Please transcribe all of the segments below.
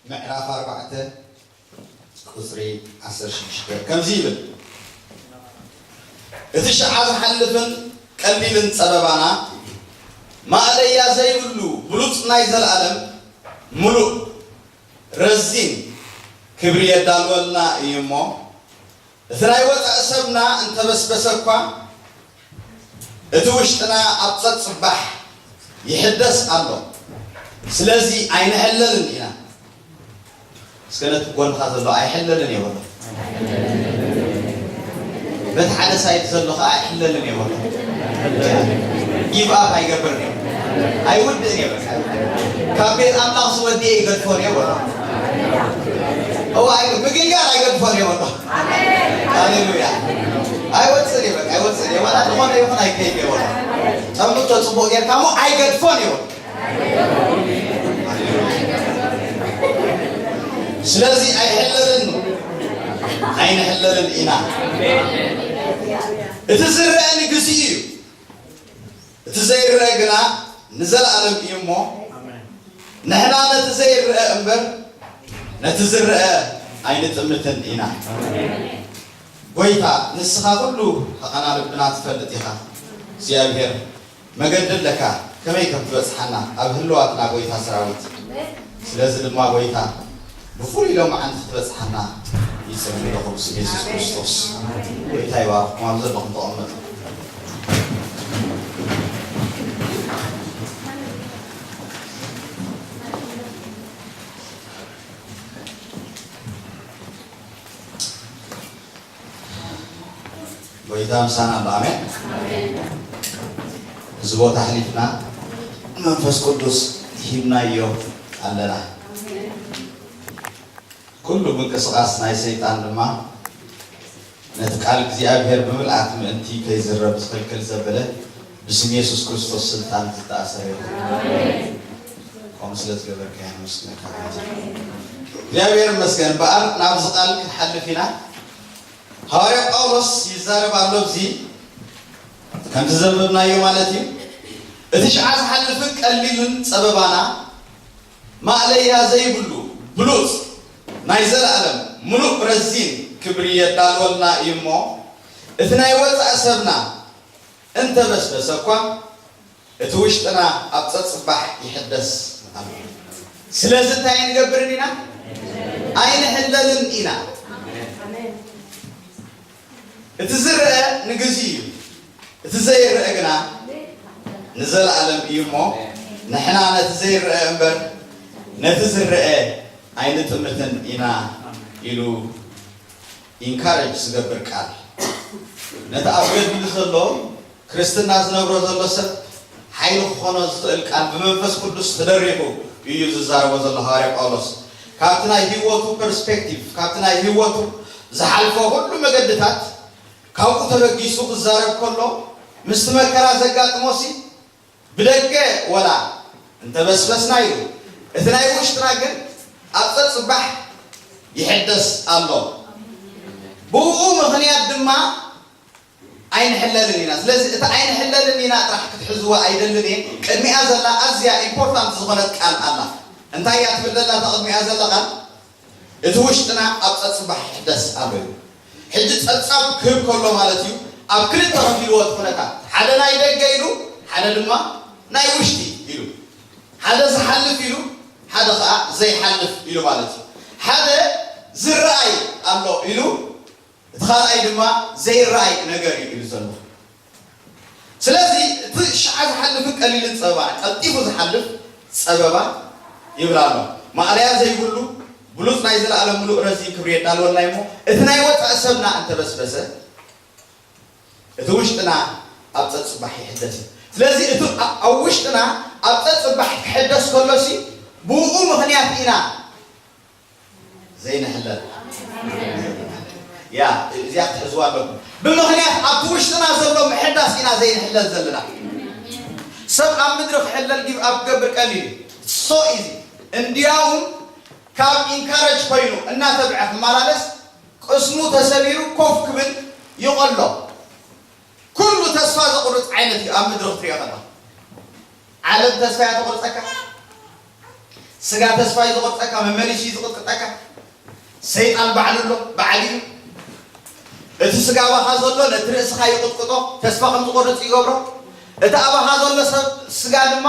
ምዕራፍ ኣርባዕተ ቁጽሪ ዓሰርተ ሽዱሽተ ከምዚ ይብል፣ እቲ ሽዓ ዝሓልፍን ቀሊልን ጸበባና፣ ማእለያ ዘይብሉ ብሉጽ ናይ ዘለኣለም ምሉእ ረዚን ክብሪ የዳልወልና እዩ እሞ፣ እቲ ናይ ወጻኢ ሰብና እንተበስበሰ እኳ፣ እቲ ውሽጥና ኣብ ጸጽባሕ ይሕደስ ኣሎ። ስለዚ ኣይንሕለልን ኢና። እስከ ነቲ ጎንኻ ዘሎ ኣይሕለልን እየ በሎ። በቲ ሓደ ሳይድ ዘሎ ኸዓ ኣይሕለልን እየ በሎ። ጊቭ ኣፕ ኣይገብርን እየ። ኣይውድእን እየ በቃ። ካብ ቤት ኣምላኽ ዝወድየ ይገድፎን እየ በሎ። እዋ፣ ኣይ-፣ ምግልጋል ኣይገድፎን እየ በሎ። ሃሌሉያ። ኣይወፅን እየ በቃ፣ ኣይወፅን እየ። ዋላ ዝኾነ ይኹን ኣይከይድ እየ በሎ። ጠምቶ ፅቡቕ ጌርካ እሞ ኣይገድፎን እየ በሎ። ስለዚ ኣይሕለልን፣ ኣይንሕለልን ኢና። እቲ ዝረአ ንግዚኡ እዩ፣ እቲ ዘይረአ ግና ንዘለኣለም እዩ እሞ፣ ንሕና ነቲ ዘይረአ እምበር ነቲ ዝረአ ኣይንጥምትን ኢና። ጎይታ፣ ንስኻ ኩሉ ኣቓልቦና ትፈልጥ ኢኻ። እግዚኣብሔር፣ መገዲ ኣለካ፣ ከመይ ከም ትበጽሓና ኣብ ህልዋትና፣ ጎይታ ሰራዊት። ስለዚ ድማ ጎይታ፣ ብፍሉይ ሎማዓንቲ ክትበጽሓና ይጽሊ ኣለኹ፣ ብስም የሱስ ክርስቶስ። ጎይታ ይባርኽኩም፣ ኣብ ዘለኹም ተቐመጡ። ጎይታ ምሳና ኣሎ። ኣሜን። እዚ ቦታ ኣሕሊፍና መንፈስ ቅዱስ ሂብናዮ ኣለና። ኩሉ ምንቅስቓስ ናይ ሰይጣን ድማ ነቲ ቃል እግዚኣብሔር ብምልኣት ምእንቲ ከይዝረብ ዝኽልክል ዘበለ ብስም የሱስ ክርስቶስ ስልጣን ዝተኣሰረ ይኹን። ከምኡ ስለ ዝገበርካዮ ነመስግነካ። እግዚኣብሔር ይመስገን። እምበኣር ናብዚ ቃል ክንሓልፍ ኢና። ሃዋርያ ጳውሎስ ይዛረብ ኣሎ፣ እዚ ከምቲ ዘንበብናዮ ማለት እዩ። እቲ ሽዓ ዝሓልፍን ቀሊልን ጸበባና ማእለያ ዘይብሉ ብሉጽ ናይ ዘለኣለም ምሉእ ረዚን ክብሪ የዳልወልና እዩ እሞ፣ እቲ ናይ ወጻኢ ሰብና እንተበስበሰ እኳ፣ እቲ ውሽጥና ኣብ ጸጽባሕ ይሕደስ ኣሎ። ስለዚ እንታይ ኣይንገብርን ኢና? ኣይንሕለልን ኢና። እቲ ዝረአ ንግዚኡ እዩ፣ እቲ ዘይረአ ግና ንዘለኣለም እዩ እሞ፣ ንሕና ነቲ ዘይረአ እምበር ነቲ ዝረአ ኣይንጥምትን ኢና ኢሉ ኢንካሬጅ ዝገብር ቃል፣ ነቲ ኣብ ገድሊ ዘሎ ክርስትና ዝነብሮ ዘሎ ሰብ ሓይሊ ክኾኖ ዝኽእል ቃል ብመንፈስ ቅዱስ ተደሪኹ እዩ ዝዛረቦ ዘሎ ሃዋርያ ጳውሎስ። ካብቲ ናይ ህይወቱ ፐርስፔክቲቭ፣ ካብቲ ናይ ህይወቱ ዝሓልፎ ኩሉ መገድታት ካብኡ ተበጊሱ ክዛረብ ከሎ፣ ምስቲ መከራ ዘጋጥሞሲ ብደገ ወላ እንተበስበስና ኢሉ፣ እቲ ናይ ውሽጥና ግን ኣብ ጸጽባሕ ይሕደስ ኣሎ። ብኡ ምኽንያት ድማ ኣይንሕለልን ኢና። ስለዚ እቲ ኣይንሕለልን ኢና ጥራሕ ክትሕዝዋ ኣይደልን እየ። ቅድሚኣ ዘላ ኣዝያ ኢምፖርታንት ዝኾነት ቃል ኣላ። እንታይ እያ ትብል ዘላ እታ ቅድሚኣ ዘላ ቃል? እቲ ውሽጥና ኣብ ጸጽባሕ ይሕደስ ኣሎ እዩ። ሕጂ ጸብጻብ ክህብ ከሎ ማለት እዩ፣ ኣብ ክልተ ከፊልዎ እቲ ኩነታት። ሓደ ናይ ደገ ኢሉ፣ ሓደ ድማ ናይ ውሽጢ ኢሉ። ሓደ ዝሓልፍ ኢሉ፣ ሓደ ኸኣ ዘይሓልፍ ኢሉ ማለት እዩ። ሓደ ዝረኣይ ኣሎ ኢሉ፣ እቲ ካልኣይ ድማ ዘይረኣይ ነገር እዩ ኢሉ ዘሎ። ስለዚ እቲ ሽዓ ዝሓልፍን ቀሊልን ጸበባ፣ ቀልጢፉ ዝሓልፍ ጸበባ ይብል ኣሎ። ማእለያ ዘይብሉ ብሉጽ ናይ ዘለኣለም ምሉእ ረዚን ክብሪ የዳልወልና እሞ፣ እቲ ናይ ወጻኢ ሰብና እንተበስበሰ፣ እቲ ውሽጥና ኣብ ጸጽባሕ ይሕደስ እዩ። ስለዚ እቲ ኣ-፣ ኣብ ውሽጥና ኣብ ጸጽባሕ ክሕደስ ከሎሲ፣ ብኡ ምኽንያት ኢና ዘይንሕለል። ያ፣ እዚኣ ክትሕዝዋ ኣለኩም። ብምኽንያት ኣብቲ ውሽጥና ዘሎ ምሕዳስ ኢና ዘይንሕለል ዘለና። ሰብ ኣብ ምድሪ ክሕለል ጊቭ ኣፕ ክገብር ቀሊል እዩ። ሶ ኢዚ። እንዲያውም ካብ ኢንካረጅ ኮይኑ እናተብዐ ክመላለስ ቅስሙ ተሰቢሩ ኮፍ ክብል ይቐሎ። ኩሉ ተስፋ ዘቑርጽ ዓይነት እዩ ኣብ ምድሪ ክትሪኦ ከለኻ። ዓለም ተስፋ እያ ተቑርጸካ። ስጋ ተስፋ እዩ ዝቆርጠካ፣ መመሊሱ እዩ ዝቕጥቅጠካ። ሰይጣን ባዕሉ ኣሎ፣ ባዕሉ እዩ። እቲ ስጋ ኣባኻ ዘሎ ነቲ ርእስኻ ይቕጥቅጦ፣ ተስፋ ከም ዝቆርጽ ይገብሮ። እቲ ኣባኻ ዘሎ ሰብ ስጋ ድማ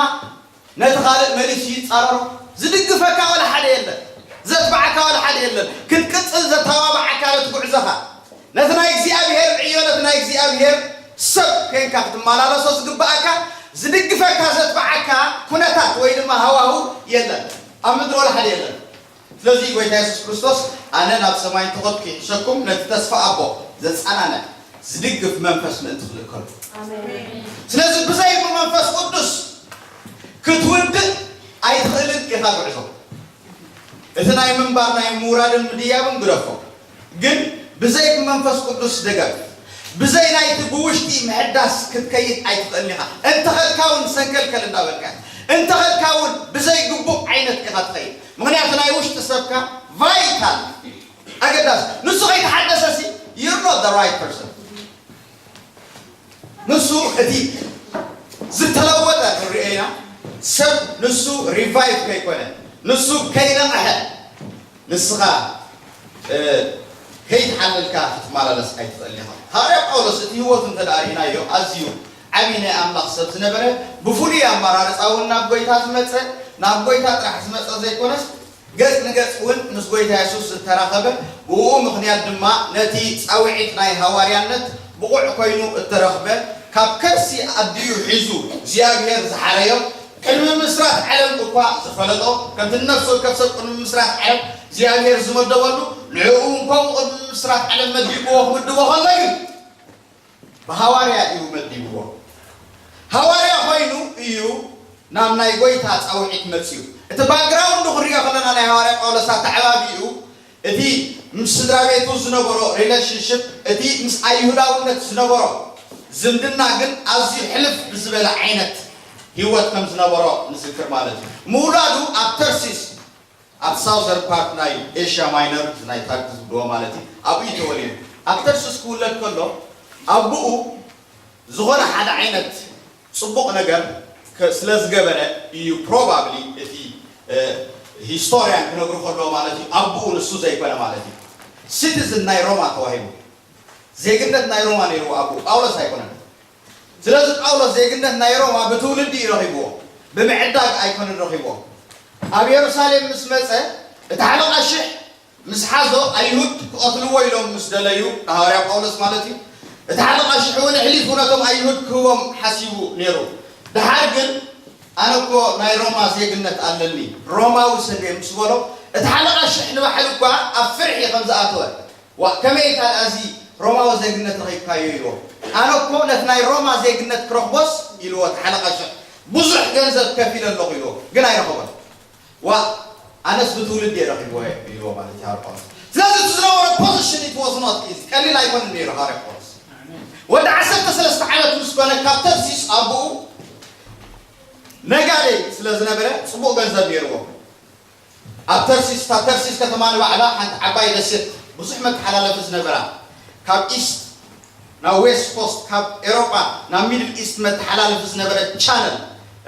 ነቲ ካልእ መሊሱ ይጻረሮ። ዝድግፈካ ወላ ሓደ የለን፣ ዘትብዓካ ወላ ሓደ የለን። ክትቅጽል ዘተባብዓካ ነቲ ጉዕዞኻ፣ ነቲ ናይ እግዚኣብሔር ዕዮ፣ ነቲ ናይ እግዚኣብሔር ሰብ ኮይንካ ክትመላለሶ ዝግብኣካ፣ ዝድግፈካ ዘትብዓካ ኩነታት ወይ ድማ ሃዋሁ የለን። ኣብ ምድሪ ወላ ሓደ የለን። ስለዚ ጎይታ የሱስ ክርስቶስ፣ ኣነ ናብ ሰማይ እንተኸድኩ ይሕሸኩም፣ ነቲ ተስፋ ኣቦ ዘጸናንዕ ዝድግፍ መንፈስ ምእንቲ ክልእከሉ። ስለዚ ብዘይ መንፈስ ቅዱስ ክትውድእ ኣይትኽእልን ኢኻ ጉዕዞ። እቲ ናይ ምንባር ናይ ምውራድን ምድያብን ግደፎ። ግን ብዘይ ብመንፈስ ቅዱስ ደገፍ፣ ብዘይ ናይቲ ብውሽጢ ምሕዳስ ክትከይድ ኣይትኽእልን ኢኻ። እንተኸድካ እውን ሰንከልከል እንዳበልካ፣ እንተኸድካ እውን ብዘይ ግቡእ ዓይነት ኢኻ ትኸይድ። ምኽንያቱ ናይ ውሽጢ ሰብካ ቫይታል እዩ፣ ኣገዳሲ። ንሱ ከይተሓደሰ ሲ you're not the right person። ንሱ እቲ ዝተለወጠ ክንሪኦ ኢና። ሰብ ንሱ ሪቫይቭ ከይኮነ፣ ንሱ ከይነቕሐ፣ ንስኻ ከይተሓለልካ ክትመላለስ ኣይትኽእልን ኢኻ። ሃዋርያ ጳውሎስ እቲ ህይወቱ እንተ ደኣ ርኢናዮ፣ ኣዝዩ ዓብዪ ናይ ኣምላኽ ሰብ ዝነበረ፣ ብፍሉይ ኣመራርጻ እውን ናብ ጎይታ ዝመጸ፣ ናብ ጎይታ ጥራሕ ዝመጸ ዘይኮነስ፣ ገጽ ንገጽ እውን ምስ ጎይታ የሱስ ዝተራኸበ፣ ብእኡ ምኽንያት ድማ ነቲ ጻውዒት ናይ ሃዋርያነት ብቑዕ ኮይኑ እተረኽበ፣ ካብ ከርሲ ኣዲኡ ሒዙ እግዚኣብሔር ዝሓረዮ፣ ቅድሚ ምስራት ዓለም እኳ ዝፈለጦ፣ ከምቲ ንነፍሲ ወከፍ ሰብ ቅድሚ ምስራት ዓለም እግዚኣብሔር ዝመደበሉ፣ ንዕኡ እውን ከምኡ ቅድሚ ምስራት ዓለም መዲብዎ ክምድቦ ከሎ ግን ብሃዋርያ እዩ መዲብዎ። ሃዋርያ ኮይኑ እዩ ናብ ናይ ጎይታ ጻውዒት መጺኡ። እቲ ባክግራውንዱ ክንሪኦ ከለና ናይ ሃዋርያ ጳውሎስ ኣተዓባቢኡ፣ እቲ ምስ ስድራ ቤቱ ዝነበሮ ሪሌሽንሽፕ፣ እቲ ምስ ኣይሁዳውነት ዝነበሮ ዝምድና ግን ኣዝዩ ሕልፍ ብዝበለ ዓይነት ህይወት ከም ዝነበሮ ንዝክር ማለት እዩ። ምውላዱ ኣብ ተርሲስ ኣብ ሳውዘርን ፓርት ናይ ኤሽያ ማይነር፣ ናይ ታርክ ዝብልዎ ማለት እዩ። ኣብኡ እዩ ተወሊዱ። ኣብ ተርሱስ ክውለድ ከሎ ኣቦኡ ዝኾነ ሓደ ዓይነት ጽቡቕ ነገር ከ-፣ ስለ ዝገበረ እዩ ፕሮባብሊ እቲ ሂስቶሪያን ክነግሩ ከለዎ ማለት እዩ። ኣቦኡ ንሱ ዘይኮነ ማለት እዩ። ሲቲዝን ናይ ሮማ ተዋሂቡ፣ ዜግነት ናይ ሮማ ነይርዎ ኣቦኡ፣ ጳውሎስ ኣይኮነን። ስለዚ ጳውሎስ ዜግነት ናይ ሮማ ብትውልዲ እዩ ረኺብዎ፣ ብምዕዳግ ኣይኮነን ረኺብዎ። ኣብ የሩሳሌም ምስ መጸ፣ እቲ ሓለቓ ሽሕ ምስ ሓዞ፣ ኣይሁድ ክቐትልዎ ኢሎም ምስ ደለዩ፣ ንሃዋርያ ጳውሎስ ማለት እዩ፣ እቲ ሓለቓ ሽሕ እውን ኣሕሊፉ ነቶም ኣይሁድ ክህቦም ሓሲቡ ነይሩ። ደሓር ግን፣ ኣነ እኮ ናይ ሮማ ዜግነት ኣለኒ፣ ሮማዊ ሰብ እየ ምስ በሎ፣ እቲ ሓለቓ ሽሕ ንባዕሉ እኳ ኣብ ፍርሒ ከም ዝኣተወ፣ ዋ፣ ከመይ ኢልካ ደኣ እዚ ሮማዊ ዜግነት ረኺብካዮ? ኢልዎ። ኣነ እኮ ነቲ ናይ ሮማ ዜግነት ክረኽቦስ፣ ኢልዎ እቲ ሓለቓ ሽሕ፣ ብዙሕ ገንዘብ ከፊለ ኣለኹ ኢልዎ፣ ግን ኣይረኸቦን። ዋ፣ ኣነስ ብትውልዲ እየ ረኺብዎ ኢልዎ ማለት እዩ ሃዋርያ ጳውሎስ። ስለዚ እቲ ዝነበሮ ፖዚሽን it was not easy፣ ቀሊል ኣይኮነን ነይሩ ሃዋርያ ጳውሎስ። ወዲ ዓሰርተ ሰለስተ ዓመት ምስ ኮነ ካብ ተርሲስ ኣቦኡ ነጋዴ ስለ ዝነበረ ጽቡቕ ገንዘብ ነይርዎ። ኣብ ተርሲስ፣ እታ ተርሲስ ከተማ ንባዕላ ሓንቲ ዓባይ ደሴት፣ ብዙሕ መተሓላለፊ ዝነበራ፣ ካብ ኢስት ናብ ዌስት ኮስት፣ ካብ ኤሮጳ ናብ ሚድል ኢስት መተሓላለፊ ዝነበረ ቻነል፣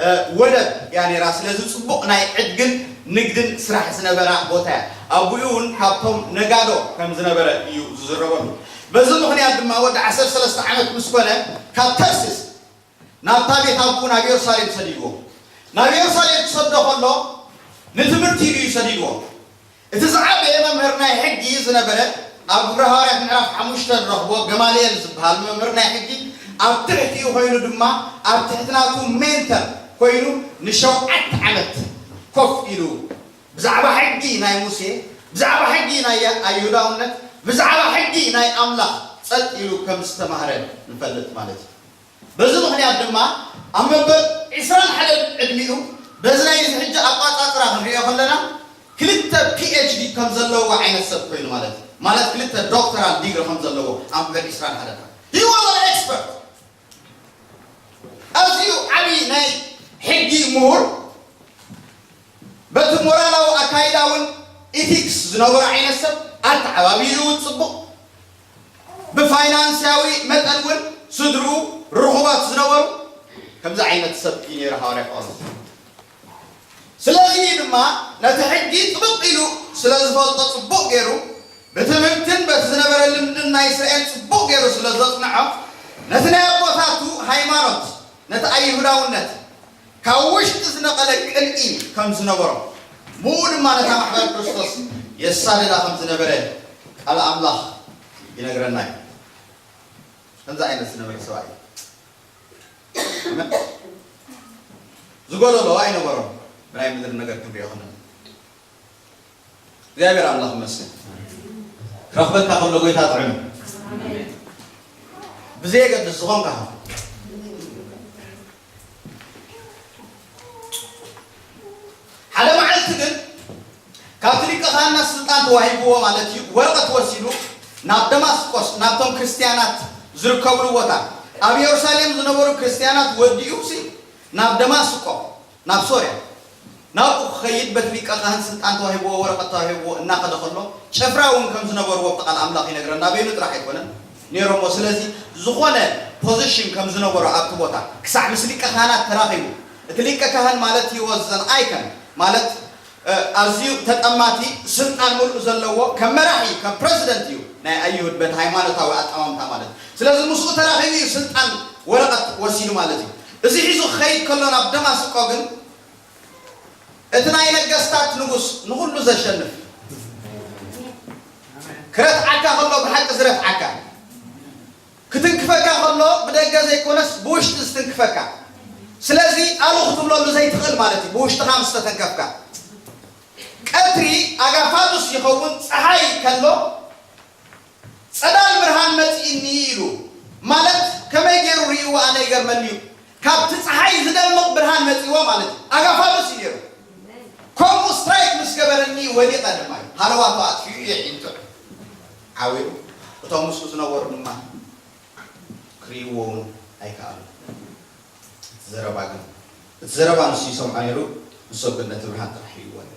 እ፣ ወደብ እያ ነይራ። ስለዚ ጽቡቕ ናይ ዕድግን ንግድን ስራሕ ዝነበራ ቦታ እያ። ኣቦኡ እውን ካብቶም ነጋዶ ከም ዝነበረ እዩ ዝዝረበሉ። በዚ ምኽንያት ድማ ወዲ ዓሰርተ ሰለስተ ዓመት ምስ ኮነ ካብ ተርሲስ ናብታ ቤት ኣቦኡ ናብ የሩሳሌም ሰዲድዎ። ናብ የሩሳሌም ክሰዶ ከሎ ንትምህርቲ ኢሉ እዩ ሰዲድዎ። እቲ ዝዓበየ መምህር ናይ ሕጊ ዝነበረ ኣብ ግብረ ሃዋርያት ምዕራፍ ሓሙሽተ ንረኽቦ ገማልኤል ዝበሃል መምህር ናይ ሕጊ ኣብ ትሕቲኡ ኮይኑ ድማ ኣብ ትሕቲ ናቱ ሜንተር ኮይኑ ንሸውዓተ ዓመት ኮፍ ኢሉ ብዛዕባ ሕጊ ናይ ሙሴ፣ ብዛዕባ ሕጊ ናይ ኣይሁዳውነት፣ ብዛዕባ ሕጊ ናይ ኣምላኽ ጸጥ ኢሉ ከም ዝተማህረ ንፈልጥ ማለት እዩ። በዚ ምኽንያት ድማ ኣብ መበል ዕስራን ሓደን ዕድሚኡ በዚ ናይ እዚ ሕጂ ኣቋጻጽራ ክንሪኦ ከለና ክልተ ፒ ኤች ዲ ከም ዘለዎ ዓይነት ሰብ ኮይኑ ማለት እዩ። ማለት ክልተ ዶክተራል ዲግሪ ከም ዘለዎ ኣብ መበል ዕስራን ሓደን። He was an expert። ኣዝዩ ዓቢ ናይ ሕጊ ምሁር፣ በቲ ሞራላዊ ኣካይዳ እውን ኢቲክስ ዝነበሮ ዓይነት ሰብ፣ ኣተዓባቢኡ እውን ጽቡቕ፣ ብፋይናንስያዊ መጠን እውን ስድርኡ ርኹባት ዝነበሩ፣ ከምዚ ዓይነት ሰብ እዩ ነይሩ ሃዋርያ ጳውሎስ። ስለዚ ድማ ነቲ ሕጊ ጥብቕ ኢሉ ስለ ዝፈልጦ ጽቡቕ ገይሩ ብትምህርትን በቲ ዝነበረ ልምድን ናይ እስራኤል ጽቡቕ ገይሩ ስለ ዘጽንዖ ነቲ ናይ ኣቦታቱ ሃይማኖት ነቲ ኣይሁዳውነት ካብ ውሽጢ ዝነቐለ ቅንኢ ከም ዝነበሮ ምኡ ድማ ነታ ማሕበር ክርስቶስ የሳድዳ ከም ዝነበረ ቃል ኣምላኽ ይነግረና እዩ። ከምዚ ዓይነት ዝነበረ ሰብኣይ እዩ። ኣሜን። ዝጎደሎ ኣይነበሮም። ብናይ ምድሪ ነገር ክንሪኦ ከለና እግዚኣብሔር ኣምላኽ ይመስገን። ክረኽበካ ከሎ ጎይታ ጥዑም እዩ። ብዘየገድስ ዝኾንካ ሓደ መዓልቲ ግን ካብቲ ሊቀ ካህናት ስልጣን ተዋሂብዎ ማለት እዩ ወረቐት ወሲዱ ናብ ደማስቆስ ናብቶም ክርስትያናት ዝርከብሉ ቦታ ኣብ ኢየሩሳሌም ዝነበሩ ክርስትያናት ወዲኡ ሲ ናብ ደማስቆ ናብ ሶርያ ናብኡ ክኸይድ በቲ ሊቀ ካህን ስልጣን ተዋሂብዎ ወረቐት ተዋሂብዎ እናኸደ ከሎ ጭፍራ እውን ከም ዝነበርዎ ብቲ ቃል ኣምላኽ ይነግረና በይኑ ጥራሕ ኣይኮነን ነይሮሞ ስለዚ ዝኾነ ፖዚሽን ከም ዝነበሮ ኣብቲ ቦታ ክሳዕ ምስ ሊቀ ካህናት ተራኺቡ እቲ ሊቀ ካህን ማለት ሂወዘን ኣይከን ማለት ኣዝዩ ተጠማቲ ስልጣን ሙሉእ ዘለዎ ከም መራሒ ከም ፕረዚደንት እዩ ናይ ኣይሁድ በቲ ሃይማኖታዊ ኣጠማምታ ማለት እዩ ስለዚ ምስኡ ተራኺቡ እዩ ስልጣን ወረቐት ወሲዱ ማለት እዩ እዚ ሒዙ ክኸይድ ከሎ ናብ ደማስቆ ግን እቲ ናይ ነገስታት ንጉስ ንኹሉ ዘሸንፍ ክረትዓካ ከሎ ብሓቂ ዝረትዓካ ክትንክፈካ ከሎ ብደገ ዘይኮነስ ብውሽጢ ዝትንክፈካ ስለዚ ኣሉ ክትብለሉ ዘይትኽእል ማለት እዩ ብውሽጥኻ ምስ ተተንከፍካ ቀትሪ ኣጋፋሉስ ይኸውን ፀሓይ ከሎ ጸዳል ብርሃን መጺእኒ ኢሉ ማለት ከመይ ገይሩ ርእይዎ ኣነ ይገርመኒ እዩ ካብቲ ፀሓይ ዝደምቕ ብርሃን መጺእዎ ማለት እዩ ኣጋፋሉስ እዩ ነይሩ ከምኡ ስትራይክ ምስ ገበረኒ ወዲቐ ድማ እዩ ሃለዋቱ ኣጥፊኡ የዒንቱ ዓዊሩ እቶም ምስኡ ዝነበሩ ድማ ክርእይዎ እውን ኣይከኣሉ እቲ ዘረባ ግን እቲ ዘረባ ንሱ ይሰምዖ ነይሩ ንሶም ግን ነቲ ብርሃን ጥራሕ ይርእይዎ ነይሩ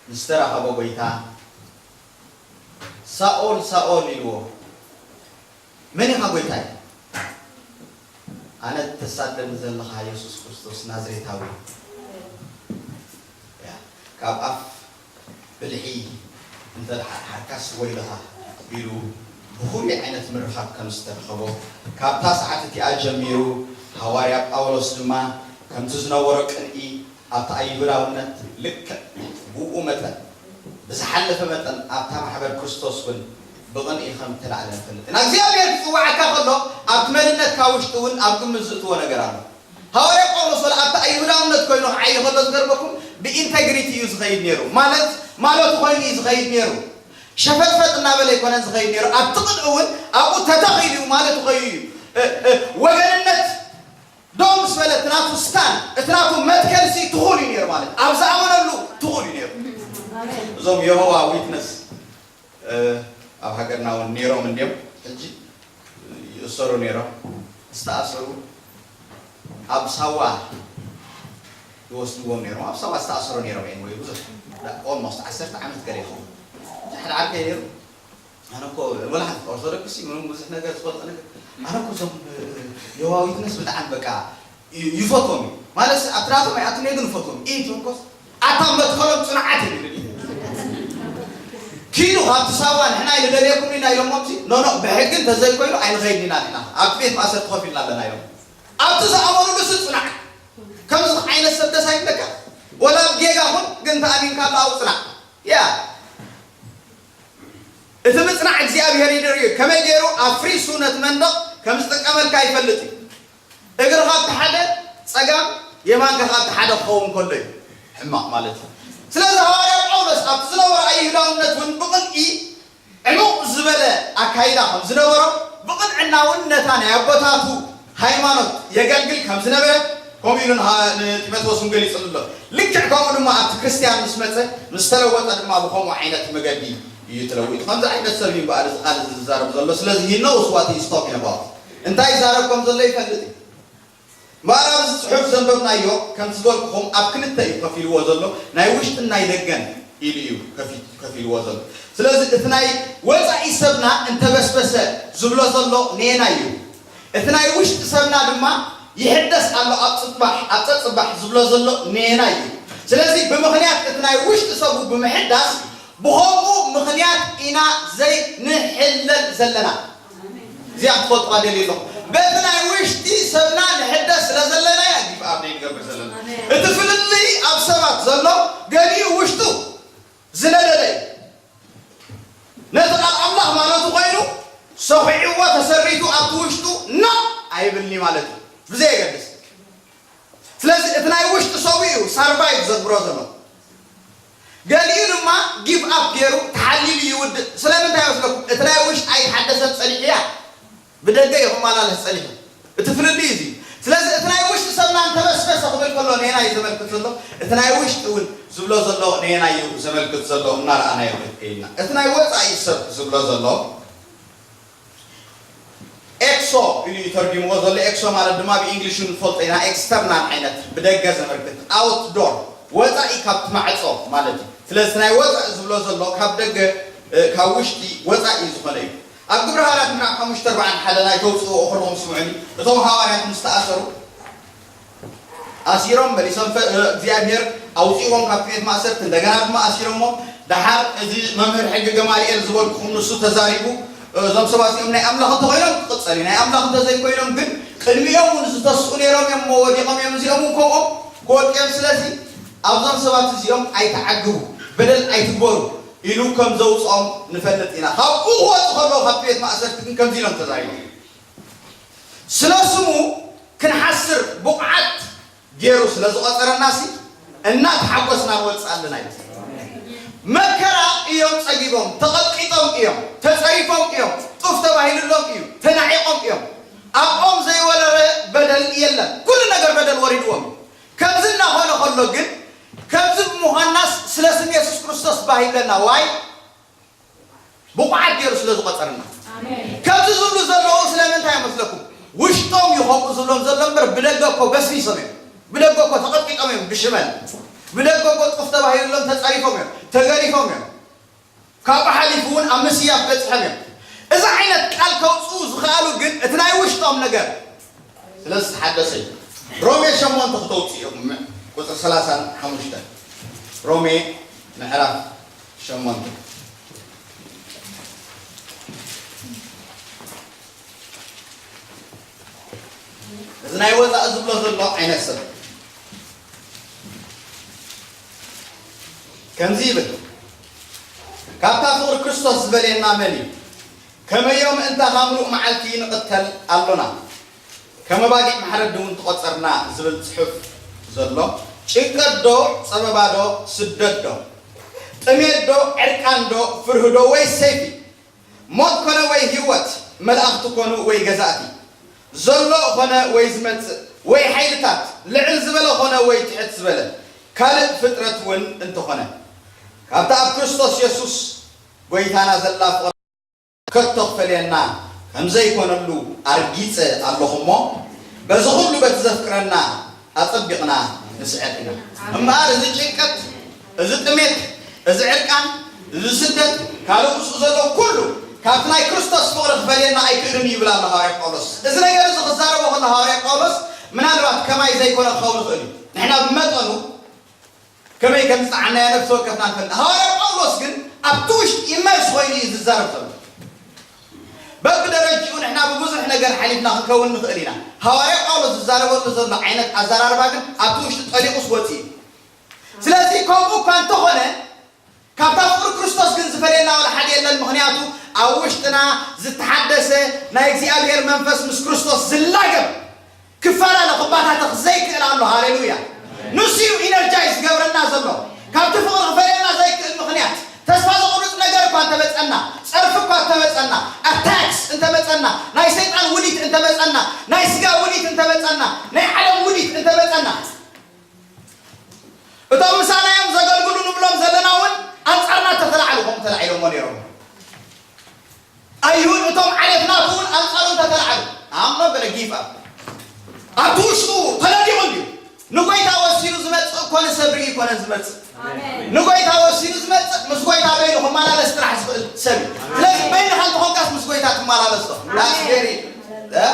ምስ ተራኸቦ ጎይታ ሳኦል ሳኦል ኢልዎ መን ኢኻ ጎይታይ ኣነ ተሳደኒ ዘለኻ የሱስ ክርስቶስ ናዝሬታዊ ካብ ኣፍ ብልሒ እንተደሓርሓርካስ ወይልኻ ኢሉ ብኹሉይ ዓይነት ምርኻብ ከም ዝተረኸቦ ካብታ ሰዓት እቲኣ ጀሚሩ ሃዋርያ ጳውሎስ ድማ ከምቲ ዝነበሮ ቅንኢ ኣብቲ ኣይሁዳውነት ልክዕ ብኡ መጠን ብዝሓለፈ መጠን ኣብታ ማሕበር ክርስቶስ እውን ብቕንኢ ከም እተላዕለ ንፈልጥ ኢና እግዚኣብሔር ክፅዋዓካ ከሎ ኣብቲ መንነትካ ውሽጢ እውን ኣብ ግምት ዝእትዎ ነገር ኣሎ ሃዋርያ ጳውሎስ ወላ ኣብቲ ኣይሁዳውነት ኮይኑ ክዓይ ከሎ ዝገርመኩም ብኢንቴግሪቲ እዩ ዝኸይድ ነይሩ ማለት ማለቱ ኮይኑ እዩ ዝኸይድ ነይሩ ሸፈጥፈጥ እናበለ ኣይኮነን ዝኸይድ ነይሩ ኣብቲ ቅድሚ እውን ኣብኡ ተተኺሉ እዩ ማለቱ ከዩ እዩ ወገንነት ደው ምስ በለ እቲ ናቱ ስታን እቲ ናቱ መትከልሲ ትኹል እዩ ነይሩ ማለት ኣብ ዝኣመነሉ ትኹል እዩ ነይሩ እዞም የሆዋ ዊትነስ ኣብ ሃገርና እውን ነይሮም እንዲዮም ሕጂ ይእሰሩ ነይሮም ዝተኣሰሩ ኣብ ሳዋ ይወስድዎም ነይሮም ኣብ ሳዋ ዝተኣሰሩ ነይሮም እዮም ወይ ብዙሕ ኦልሞስት ዓሰርተ ዓመት ገለ ይኸውን ሓደ ዓርከይ ነይሩ ኣነ እኮ ወላ ሓንቲ ኦርቶዶክስ እዩ ምንም ብዙሕ ነገር ዝፈልጦ ነገር ኣነ እኮ እዞም የዋዊትነስ ብጣዕሚ በቃ ይፈትዎም እዩ ማለት ኣብቲ ናቶም ኣይኣቱን ግን ይፈትዎም እዩ ተኮስ ኣታ መትከሎም ፅንዓት እዩ ኪዱ ካብቲ ሳዋ ንሕና ይደልየኩም ኢና ኢሎሞም ኖ ኖ ብሕጊ እንተዘይኮይኑ ኣይንኸይድ ኢና ንሕና ኣብቲ ቤት ማእሰርቲ ኮፍ ኢልና ኣለና ኢሎም ኣብቲ ዝኣመኑሉ ስ ፅናዕ ከምዚ ዓይነት ሰብ ደስ ኣይብለካ ወላ ኣብ ጌጋ ኹን ግን ተኣሚንካ ኣሎ ኣብኡ ፅናዕ ያ እቲ ምፅናዕ እግዚኣብሔር ይደርዩ ከመይ ገይሩ ኣፍሪሱ ነቲ መንደቕ ከም ዝጥቀመልካ ይፈልጥ እዩ እግርኻ ኣብቲ ሓደ ፀጋም የማንካ ካብቲ ሓደ ክኸውን ከሎ እዩ ሕማቕ ማለት እዩ ስለዚ ሃዋርያ ጳውሎስ ኣብቲ ዝነበረ ኣይሁዳውነት እውን ብቕንኢ ዕሙቕ ዝበለ ኣካይዳ ከም ዝነበሮ ብቕንዕና እውን ነታ ናይ ኣቦታቱ ሃይማኖት የገልግል ከም ዝነበረ ከምኡ ኢሉ ንጢሞቴዎስ እውን ገሊጹ ኣሎ። ልክዕ ከምኡ ድማ ኣብቲ ክርስትያን ምስ መጸ ምስ ተለወጠ ድማ ብኸምኡ ዓይነት መገዲ እዩ ተለዊጡ። ከምዚ ዓይነት ሰብ እዩ እምበኣር እዚ ቃል እዚ ዝዛረብ ዘሎ። ስለዚ he knows what he is talking about። እንታይ ይዛረብ ከም ዘሎ ይፈልጥ እዩ። ምዕራብ እዚ ጽሑፍ ዘንበብናዮ ከምቲ ዝበልኩኹም ኣብ ክልተ እዩ ከፊልዎ ዘሎ፣ ናይ ውሽጥን ናይ ደገን ኢሉ እዩ ከፊልዎ ዘሎ። ስለዚ እቲ ናይ ወጻኢ ሰብና እንተበስበሰ ዝብሎ ዘሎ ኔና እዩ። እቲ ናይ ውሽጢ ሰብና ድማ ይሕደስ ኣሎ ኣብ ጽባሕ ኣብ ጸጽባሕ ዝብሎ ዘሎ ኔና እዩ። ስለዚ ብምኽንያት እቲ ናይ ውሽጢ ሰቡ ብምሕዳስ ብኸምኡ ምኽንያት ኢና ዘይንሕለል ዘለና። እዚኣ ክትፈልጡዋ ደልየ ኣለኹ። በቲ ናይ ውሽጢ ሰብና ንሕደስ ስለ ዘለና ኢና ጊቭ ኣፕ ዘይንገብር ዘለና። እቲ ፍልልይ ኣብ ሰባት ዘሎ ገሊኡ ውሽጡ ዝነደደ እዩ። ነቲ ቃል ኣምላኽ ማለቱ ኮይኑ ሰኺዕዎ ተሰሪቱ ኣብቲ ውሽጡ ኖ ኣይብልኒ ማለት እዩ። ብዘየገድስ ስለዚ እቲ ናይ ውሽጢ ሰቡ እዩ ሳርቫይቭ ዘግብሮ ዘሎ። ገሊኡ ድማ ጊቭ ኣፕ ገይሩ ተሓሊሉ ይውድእ። ስለምንታይ መስለኩም? እቲ ናይ ውሽጢ ኣይተሓደሰት ጸኒሑ እያ። ብደገ እዩ ክመላለስ ጸኒሑ። እቲ ፍልልይ እዚ። ስለዚ እቲ ናይ ውሽጢ ሰብና እንተበስበሰ ክብል ከሎ ኔና እዩ ዘመልክት ዘሎ። እቲ ናይ ውሽጢ እውን ዝብሎ ዘሎ ኔና እዩ ዘመልክት ዘሎ እናረኣናዮ ክንከይድና። እቲ ናይ ወጻኢ ሰብ ዝብሎ ዘሎ ኤክሶ ኢሉ እዩ ተርጊምዎ ዘሎ። ኤክሶ ማለት ድማ ብእንግሊሹ ንፈልጦ ኢና፣ ኤክስተርናል ዓይነት ብደገ ዘመልክት፣ ኣውት ዶር ወጻኢ ካብቲ ማዕጾ ማለት እዩ። ስለዚ ናይ ወጻኢ ዝብሎ ዘሎ ካብ ደገ እ፣ ካብ ውሽጢ ወጻኢ ዝኾነ እዩ። ኣብ ግብረ ሃዋርያት ምዕራፍ ሓሙሽተ ኣርባዓን ሓደን ኣይተውጽእዎ ከለኹም ስምዑኒ። እቶም ሃዋርያት ምስ ተኣሰሩ ኣሲሮም መሊሶም ፈ- እ፣ እግዚኣብሔር ኣውጺእዎም ካብቲ ቤት ማእሰርቲ፣ እንደገና ድማ ኣሲሮምዎም። ደሓር እዚ መምህር ሕጊ ገማልኤል ዝበልኩኹም ንሱ ተዛሪቡ፣ እ፣ እዞም ሰባት እዚኦም ናይ ኣምላኽ እንተኾይኖም ክቕጸል እዩ፣ ናይ ኣምላኽ እንተዘይኮይኖም ግን ቅድሚኦም እውን ዝተስኡ ነይሮም እዮም እሞ ወዲቖም እዮም፣ እዚኦም እውን ከምኦም ክወድቁ እዮም። ስለዚ ኣብዞም ሰባት እዚኦም ኣይተዓግቡ፣ በደል ኣይትግበሩ ኢሉ ከም ዘውፅኦም ንፈልጥ ኢና። ካብኡ ክወፁ ከለዉ ካብቲ ቤት ማእሰርቲ ግን ከምዚ ኢሎም ተዛሪቦም። ስለ ስሙ ክንሓስር ብቑዓት ገይሩ ስለ ዝቖፀረናሲ እናተሓጎስና ንወፅእ ኣለና እዩ። መከራ እዮም ፀጊቦም፣ ተቐጥቂጦም እዮም፣ ተፀሪፎም እዮም፣ ጡፍ ተባሂሉሎም እዩ፣ ተናዒቖም እዮም። ኣብኦም ዘይወረረ በደል የለን። ኩሉ ነገር በደል ወሪድዎም እዩ። ከምዚ እናኾነ ከሎ ግን ከምዚ ብምዃንናስ ስለ ስም የሱስ ክርስቶስ ባህ ይብለና ዋይ ብቑዓት ገይሩ ስለ ዝቖፀርና። ኣሜን። ከምዚ ዝብሉ ዘለዉ ስለምንታይ ይመስለኩም? ውሽጦም እዩ ከምኡ ዝብሎም ዘሎ እምበር ብደገ እኮ በስቢሶም እዮም። ብደገ እኮ ተቐጥቂጦም እዮም ብሽመል። ብደገ እኮ ጡፍ ተባሂሉሎም ተፀሪፎም እዮም፣ ተገሪፎም እዮም። ካብኡ ሓሊፉ እውን ኣብ ምስያፍ በፂሖም እዮም። እዚ ዓይነት ቃል ከውፅኡ ዝኸኣሉ ግን እቲ ናይ ውሽጦም ነገር ስለ ዝተሓደሰ እዩ። ሮሜ ሸሞንተ ክተውፅኡ ኢኹም ቁፅሪ ሰላሳን ሓሙሽተን። ሮሜ ምዕራፍ ሸሞንተ። እዚ ናይ ወፃኢ ዝብሎ ዘሎ ዓይነት ሰብ ከምዚ ይብል፣ ካብታ ፍቕሪ ክርስቶስ ዝበልየና መን እዩ? ከመዮ ምእንታኻ ምሉእ መዓልቲ ንቕተል ኣሎና፣ ከም ኣባጊዕ ማሕረዲ እውን ተቖጸርና ዝብል ጽሑፍ ዘሎ፣ ጭንቀት ዶ ጸበባ ዶ ስደት ዶ ጥሜት ዶ ዕርቃን ዶ ፍርሂ ዶ ወይስ ሰይፊ? ሞት ኮነ ወይ ህይወት፣ መላእኽቲ ኮኑ ወይ ገዛእቲ፣ ዘሎ ኾነ ወይ ዝመጽእ፣ ወይ ሓይልታት፣ ልዕል ዝበለ ኾነ ወይ ትሕት ዝበለ፣ ካልእ ፍጥረት እውን እንተኾነ፣ ካብታ ኣብ ክርስቶስ የሱስ ጐይታና ዘላ ፍቕሪ ከቶ ክፈልየና ከም ዘይኮነሉ ኣርጊጸ ኣለኹ እሞ፣ በዚ ኹሉ በቲ ዘፍቅረና ኣጸቢቕና ንስዕር ኢና። እምበኣር እዚ ጭንቀት፣ እዚ ጥሜት፣ እዚ ዕርቃን፣ እዚ ስደት፣ ካልእ ምስኡ ዘሎ ኩሉ ካብቲ ናይ ክርስቶስ ፍቕሪ ክፈልየና ኣይክእልን እዩ ይብል ኣሎ ሃዋርያ ጳውሎስ። እዚ ነገር እዚ ክዛረቦ ከሎ ሃዋርያ ጳውሎስ ምናልባት ከማይ ዘይኮነ ክኸውን ይኽእል እዩ። ንሕና ብመጠኑ ከመይ ከም ዝጸዓናዮ ነፍሲ ወከፍና ንፈልጥ። ሃዋርያ ጳውሎስ ግን ኣብቲ ውሽጢ ኢመርስ ኮይኑ እዩ ዝዛረብ ዘሎ። በብደረጅኡ ንሕና ብብዙሕ ነገር ሓሊፍና ክንከውን ንኽእል ኢና። ሃዋርያ ጳውሎስ ዝዛረበሉ ዘሎ ዓይነት ኣዘራርባ ግን ኣብቲ ውሽጢ ጠሊቑስ ወጺኡ እዩ። ስለዚ ከምኡ እኳ እንተኾነ ካብታ ፍቕሪ ክርስቶስ ግን ዝፈልየና ዋላ ሓደ የለን። ምኽንያቱ ኣብ ውሽጥና ዝተሓደሰ ናይ እግዚኣብሔር መንፈስ ምስ ክርስቶስ ዝላገብ ክፈላለ ክባታተኽ ዘይክእል ኣሎ። ሃሌሉያ! ንሱ እዩ ኢነርጃይዝ ዝገብረና ዘሎ። ካብቲ ፍቕሪ ክፈልየና ዘይክእል ምኽንያት ተስፋ ዘቑርጽ ነገር እኳ እንተመጸና፣ ጸርፊ እኳ እንተመጸና፣ ኣታክስ እንተመጸና፣ ናይ ሰይጣን ውዲት እንተመጸና፣ ናይ ስጋ ውዲት እንተመጸና፣ ናይ ዓለም ውዲት እንተመጸና፣ እቶም ምሳና እዮም ዘገልግሉ ንብሎም ዘለና እውን ኣንጻርና ተተላዕሉ ከምኡ ተላዒሎሞ ነይሮም። ኣይሁድ እቶም ዓሌት ናቱ እውን ኣንጻሩ እንተተላዕሉ I'm not gonna give up። ኣብቲ ውሽጡ ተነዲቑ እንድዩ። ንጎይታ ወሲኑ ዝመጽእ እኮ ንሰብ ርኢ ይኮነን ዝመጽእ። ኣሜን። ንጎይታ ወሲኑ ዝመጽእ ምስ ጎይታ በይኑ ክመላለስ ጥራሕ ዝኽእል ሰብ እዩ። ስለዚ በይንኻ እንተኾንካስ ምስ ጎይታ ትመላለስ ዶ? That's very እ?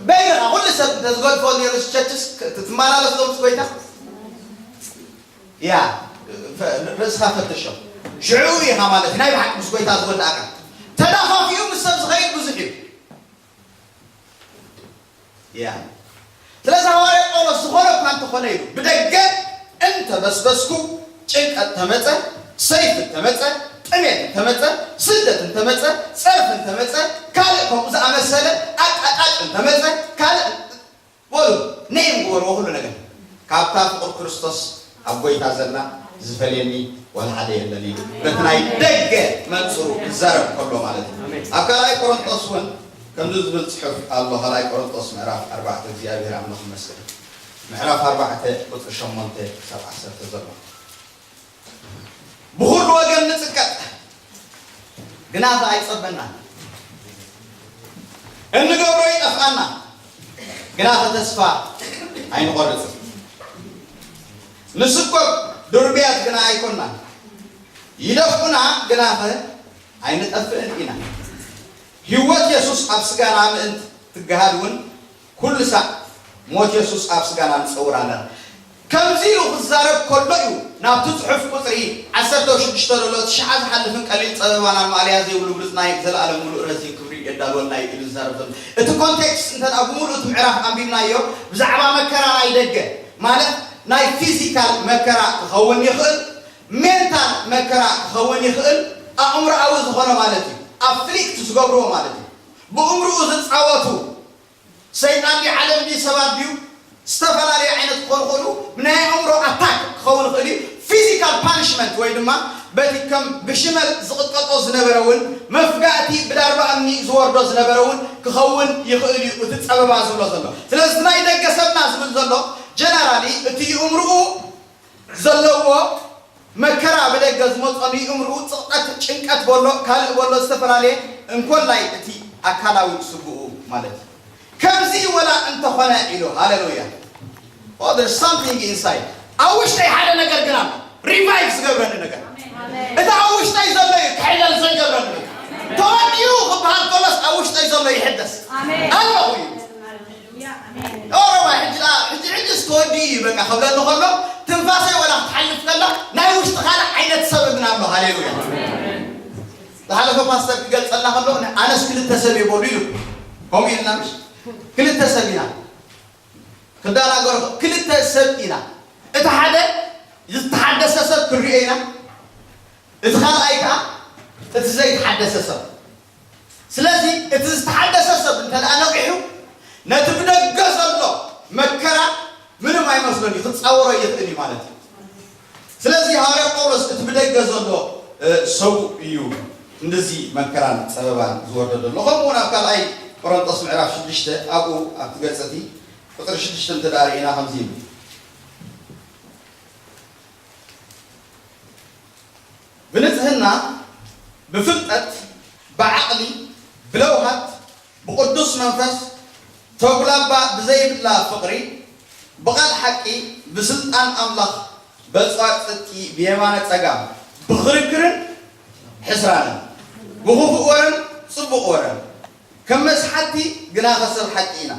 በይንኻ ኩሉ ሰብ እንተዝገድፎ ነይሩ ቸርችስ ትመላለስ ዶ ምስ ጎይታ? ያ፣ ፈ- ርእስኻ ፈትሾ። ሽዑ ኢኻ ማለት ናይ ብሓቂ ምስ ጎይታ ዝወዳእካ። ተዳፋፊኡ ምስ ሰብ ዝኸይድ ብዙሕ እዩ። ያ፣ ስለዚ ሃዋርያ ጳውሎስ ዝኾነ እኳ እንተኾነ ኢሉ፣ ብደገ እንተበስበስኩ፣ ጭንቀት እንተመጸ፣ ሰይፍ እንተመጸ፣ ጥሜት እንተመጸ፣ ስደት እንተመጸ፣ ጸርፊ እንተመጸ፣ ካልእ ከምኡ ዝኣመሰለ ኣቃጣጭ እንተመጸ፣ ካልእ በሉ፣ ነይም ግበርዎ ኩሉ ነገር። ካብታ ፍቕሪ ክርስቶስ ኣብ ጎይታ ዘላ ዝፈልየኒ ዋላ ሓደ የለን ኢሉ በቲ ናይ ደገ መንጽሩ ክዛረብ ከሎ ማለት እዩ። ኣብ ካልኣይ ቆሮንጦስ እውን ከምዚ ዝብል ጽሑፍ ኣሎ። ካልኣይ ቆሮንጦስ ምዕራፍ ኣርባዕተ፣ እግዚኣብሔር ኣምላኽ ይመስገን፣ ምዕራፍ ኣርባዕተ ቁጽሪ ሸሞንተ ክሳብ ዓሰርተ ዘሎ። ብኹሉ ወገን ንጽቀጥ፣ ግናኸ ኣይጸበናን። እንገብሮ ይጠፍኣና፣ ግናኸ ተስፋ ኣይንቖርጽን። ንስኮብ ድሩብያት ግና ኣይኮናን። ይደፍኡና፣ ግናኸ ኣይንጠፍእን ኢና። ህይወት የሱስ ኣብ ስጋና ምእንቲ ትገሃድ እውን ኩሉ ሳዕ ሞት የሱስ ኣብ ስጋና ንጸውር ኣለና። ከምዚ ኢሉ ክዛረብ ከሎ እዩ ናብቲ ጽሑፍ ቁጽሪ ዓሰርተ ሽዱሽተ ዘሎ፣ እቲ ሽዓ ዝሓልፍን ቀሊል ጸበባን ኣብ ማእለያ ዘይብሉ ብሉጽ ናይ ዘለኣለም ምሉእ ረዚን ክብሪ የዳልወልና እዩ ኢሉ ዝዛረብ ዘሎ። እቲ ኮንቴክስት እንተ ደኣ ብምሉእ እቲ ምዕራፍ ኣንቢብናዮ፣ ብዛዕባ መከራ ናይ ደገ ማለት ናይ ፊዚካል መከራ ክኸውን ይኽእል፣ ሜንታል መከራ ክኸውን ይኽእል፣ ኣእምሮኣዊ ዝኾነ ማለት እዩ። ኣፍሊክት ዝገብርዎ ማለት እዩ። ብእምርኡ ዝጻወቱ ሰይጣን ድዩ ዓለም ድዩ ሰባት ድዩ ዝተፈላለዩ ዓይነት ክኾኑ ይኽእሉ። ናይ ኣእምሮ ኣታክ ክኸውን ይኽእል እዩ። ፊዚካል ፓኒሽመንት ወይ ድማ በቲ ከም ብሽመል ዝቕጥቀጦ ዝነበረ እውን መፍጋእቲ ብዳርባ እምኒ ዝወርዶ ዝነበረ እውን ክኸውን ይኽእል እዩ። እቲ ጸበባ ዝብሎ ዘሎ ስለዚ ናይ ደገ ሰብና ዝብል ዘሎ ጀነራሊ እቲ ይእምርኡ ዘለዎ መከራ ብደገ ዝመጾ ንእምርኡ ጽቕጠት ጭንቀት በሎ ካልእ በሎ ዝተፈላለየ እንኮላይ እቲ ኣካላዊ ስግኡ ማለት እዩ። ከምዚ ወላ እንተኾነ ኢሉ ሃሌሉያ። Oh, there's something inside። ኣብ ውሽጠይ ሓደ ነገር ግን ኣሎ ሪቫይቭ ዝገብረኒ ነገር። እቲ ኣብ ውሽጠይ ዘሎ እዩ ክሕለል ዘይገብረኒ ነገር። ተወዲኡ ክበሃል ከሎስ ኣብ ውሽጠይ ዘሎ ይሕደስ ኣለኹ እዩ። ኦሮማይ ሕጂ ደኣ ሕጂ ሕጂ ዝተወዲ እዩ በቃ ክብለኒ ከሎ ትንፋሰይ ወላ ክትሓልፍ ከላ ናይ ውሽጢ ካልእ ዓይነት ሰብ ግን ኣሎ። ሃሌሉያ። ዝሓለፈ ፓስተር ክገልጸልና ከሎ ኣነስ ክልተ ሰብ እየ በሉ ኢሉ ከምኡ ኢልና ምሽ ክልተ ሰብ ኢና ክዳናገር ክልተ ሰብ ኢና። እቲ ሓደ ዝተሓደሰ ሰብ ክንሪኦ ኢና፣ እቲ ካልኣይ ከዓ እቲ ዘይተሓደሰ ሰብ። ስለዚ እቲ ዝተሓደሰ ሰብ እንተ ደኣ ነቒሑ ነቲ ብደገ ዘሎ መከራ ምንም ኣይመስሎን እዩ፣ ክጻወሮ ይኽእል እዩ ማለት እዩ። ስለዚ ሃዋርያ ጳውሎስ እቲ ብደገ ዘሎ ሰብኡ እዩ እንደዚ መከራን ጸበባን ዝወርደሉ ዘሎ። ከምኡ እውን ኣብ ካልኣይ ቆሮንጦስ ምዕራፍ ሽዱሽተ ኣብኡ ኣብቲ ገጽ እቲ ቁጽሪ ሽዱሽተ እንተ ደኣ ርኢና ከምዚ ይብል፣ ብንጽህና፣ ብፍልጠት፣ ብዓቕሊ፣ ብለውሃት፣ ብቕዱስ መንፈስ፣ ተጉላባ ብዘይብላ ፍቕሪ፣ ብቓል ሓቂ፣ ብስልጣን ኣምላኽ፣ በጽዋር ጽድቂ፣ ብየማነ ጸጋም፣ ብኽርክርን ሕስራንን፣ ብኽፉእ ወረን ጽቡቕ ወረን፣ ከም መስሓቲ ግናኸ ሰብ ሓቂ ኢና፣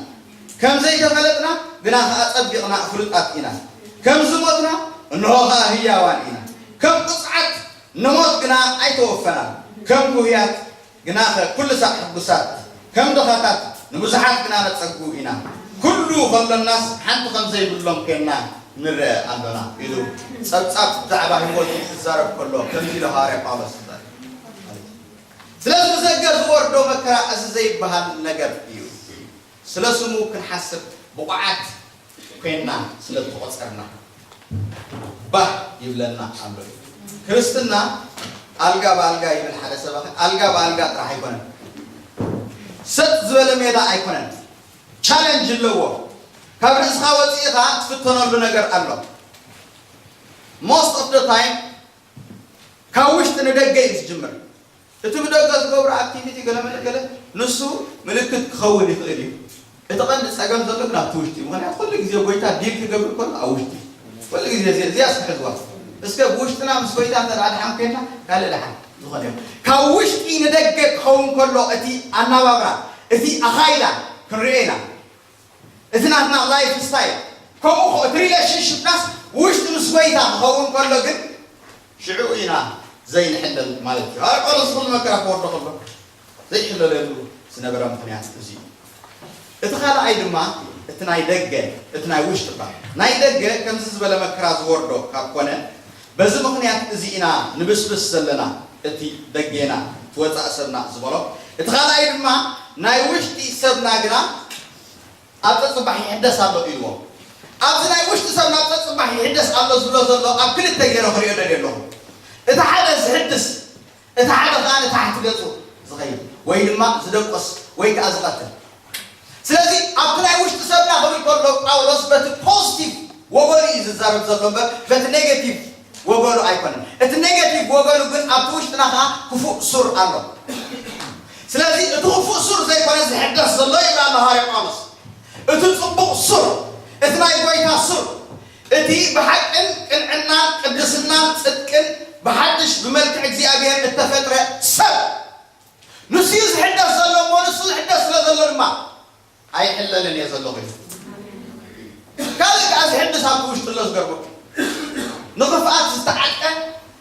ከም ዘይተፈለጥና ግናኸ ኣጸቢቕና ፍሉጣት ኢና፣ ከም ዝሞትና እንሆ ኸኣ ህያዋን ኢና፣ ከም ቁጽዓት ንሞት ግና ኣይተወፈናን፣ ከም ጉህያት ግናኸ ኩሉ ሳዕ ሕጉሳት፣ ከም ድኻታት ንብዙሓት ግና ነጸጉ ኢና፣ ኩሉ ኸሎናስ ሓንቲ ኸም ዘይብሎም ኴንና ንርአ ኣሎና ኢሉ ጸብጻብ ብዛዕባ ህይወቱ ክዛረብ ከሎ ከምዚ ኢሉ ሃዋርያ ጳውሎስ ይዛረብ። ስለዚ ብዘገ ዝወርዶ መከራ እዚ ዘይበሃል ነገር እዩ። ስለ ስሙ ክንሓስብ ብቑዓት ኮይንና ስለ ዝተቖጸርና ባህ ይብለና ኣሎ። ክርስትና ኣልጋ ብኣልጋ ይብል ሓደ ሰብ፣ ኣልጋ ብኣልጋ ጥራሕ ኣይኮነን፣ ሰጥ ዝበለ ሜዳ ኣይኮነን። ቻለንጅ ኣለዎ። ካብ ርእስኻ ወፂእኻ ትፍተነሉ ነገር ኣሎ። Most of the time ካብ ውሽጢ ንደገ እዩ ዝጅምር። እቲ ብደገ ዝገብሮ ኣክቲቪቲ ገለመለ ገለ ንሱ ምልክት ክኸውን ይኽእል እዩ። እቲ ቀንዲ ጸገም ዘሎ ግን ኣብቲ ውሽጢ እዩ። ምኽንያቱ ኩሉ ግዜ ጎይታ ዲል ክገብር ከሎ ኣብ ውሽጢ እዩ። ኩሉ ግዜ እዚ- እዚኣ ስሕዝዋ። እስከ ብውሽጥና ምስ ጎይታ እንተ ደኣ ደሓን ኮይንና ካልእ ደሓን ዝኾነ እዩ። ካብ ውሽጢ ንደገ ክኸውን ከሎ እቲ ኣናባብራ እቲ ኣኻይዳ ክንሪኦ ኢና። እቲ ናትና ላይፍ ስታይል ከምኡ እቲ ሪሌሽንሽፕናስ ውሽጢ ምስ ጎይታ ክኸውን ከሎ ግን ሽዑ ኢና ዘይንሕለል ማለት እዩ። ሃዋርያ ጳውሎስ ኩሉ መከራ ክወርዶ ከሎ ዘይሕለለሉ ዝነበረ ምኽንያት እዚ እዩ። እቲ ካልኣይ ድማ እቲ ናይ ደገ፣ እቲ ናይ ውሽጢ እባ ናይ ደገ ከምዚ ዝበለ መከራ ዝወርዶ ካብ ኮነ በዚ ምኽንያት እዚ ኢና ንብስብስ ዘለና፣ እቲ ደጌና እቲ ወፃእ ሰብና ዝበሎ። እቲ ካልኣይ ድማ ናይ ውሽጢ ሰብና ግና ኣብ ፀፅባሕ ይሕደስ ኣሎ ኢልዎ። ኣብዚ ናይ ውሽጢ ሰብ ናብ ፀፅባሕ ይሕደስ ኣሎ ዝብሎ ዘሎ ኣብ ክልተ ገይረ ክሪኦ ደልየ ኣለኹ። እቲ ሓደ ዝሕድስ፣ እቲ ሓደ ከዓ ንታሕቲ ገፁ ዝኸይድ ወይ ድማ ዝደቆስ ወይ ከዓ ዝቐትል። ስለዚ ኣብቲ ናይ ውሽጢ ሰብና ክብል ከሎ ጳውሎስ በቲ ፖዚቲቭ ወገኑ እዩ ዝዛረብ ዘሎ እምበር በቲ ኔጌቲቭ ወገኑ ኣይኮነን። እቲ ኔጌቲቭ ወገኑ ግን ኣብቲ ውሽጥና ከዓ ክፉእ ሱር ኣሎ። ስለዚ እቲ ክፉእ ሱር ዘይኮነ ዝሕደስ ዘሎ ይብል ኣሎ ሃዋርያ ጳውሎስ። እቲ ጽቡቕ ሱር፣ እቲ ናይ ጎይታ ሱር፣ እቲ ብሓቅን ቅንዕናን ቅድስናን ጽድቅን ብሓድሽ ብመልክዕ እግዚኣብሔር እተፈጥረ ሰብ፣ ንሱ እዩ ዝሕደስ ዘሎ እሞ፣ ንሱ ዝሕደስ ስለ ዘሎ ድማ ኣይሕለልን እየ ዘለኹ ኢሉ። ካልእ ከኣ ዝሕድስ ኣብቲ ውሽጢ ኣሎ፣ ዝገርመኩም። ንኽፍኣት ዝተዓጥቀ፣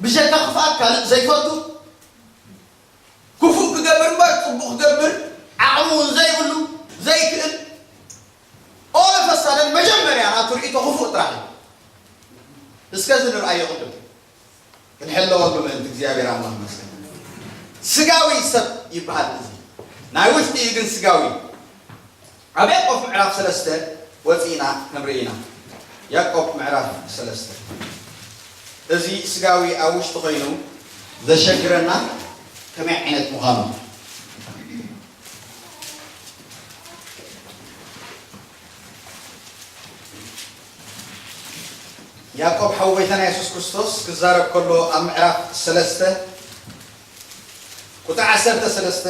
ብጀካ ክፍኣት ካልእ ዘይፈቱ፣ ክፉእ ክገብር እምበር ጽቡቕ ክገብር ዓቕሚ እውን ዘይብሉ፣ ዘይክእል፣ ኦል ኦፍ አ ሳደን መጀመርያ ናቱ ርእይቶ ክፉእ ጥራሕ እዩ። እስከ እዚ ንርኣዮ ቅድም። ክንሕለወሉ ምእንቲ እግዚኣብሔር ኣምላኽ ይመስገን። ስጋዊ ሰብ ይበሃል እዚ። ናይ ውሽጢ እዩ ግን ስጋዊ። ኣብ ያዕቆብ ምዕራፍ ሰለስተ ወፂእና ክንርኢ ኢና። ያዕቆብ ምዕራፍ ሰለስተ። እዚ ስጋዊ ኣብ ውሽጢ ኮይኑ ዘሸግረና ከመይ ዓይነት ምዃኑ። ያዕቆብ ሓው ጎይታና የሱስ ክርስቶስ ክዛረብ ከሎ ኣብ ምዕራፍ ሰለስተ ቁጥሪ ዓሰርተ ሰለስተ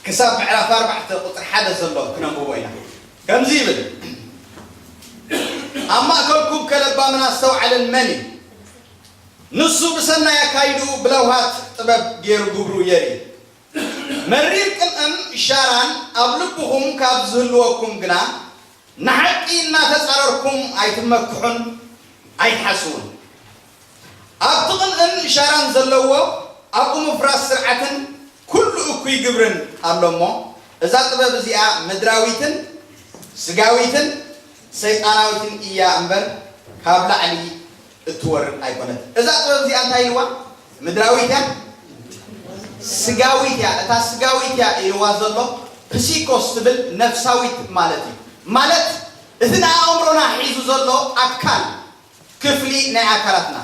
ክሳብ ምዕራፍ ኣርባዕተ ቁጥሪ ሓደ ዘሎ ክነንብቦ ኢና። ከምዚ ይብል፣ ኣብ ማእከልኩም ከለባምን ኣስተውዓልን መን እዩ? ንሱ ብሰናይ ኣካይድኡ ብለውሃት ጥበብ ገይሩ ግብሩ የርኢ። መሪር ቅንእን ሻራን ኣብ ልብኹም ካብ ዝህልወኩም ግና፣ ንሓቂ እናተጻረርኩም ኣይትመክሑን ኣይትሓስዉን። ኣብቲ ቅንእን ሻራን ዘለዎ፣ ኣብኡ ምፍራስ ስርዓትን ኩሉ እኩይ ግብርን ኣሎ እሞ፣ እዛ ጥበብ እዚኣ ምድራዊትን ስጋዊትን ሰይጣናዊትን እያ እምበር፣ ካብ ላዕሊ እትወርድ ኣይኮነትን። እዛ ጥበብ እዚኣ እንታይ ኢልዋ? ምድራዊት እያ፣ ስጋዊት እያ። እታ ስጋዊት እያ ኢልዋ ዘሎ ፕሲኮስ ትብል ነፍሳዊት ማለት እዩ። ማለት እቲ ንኣእምሮና ሒዙ ዘሎ ኣካል፣ ክፍሊ ናይ ኣካላትና።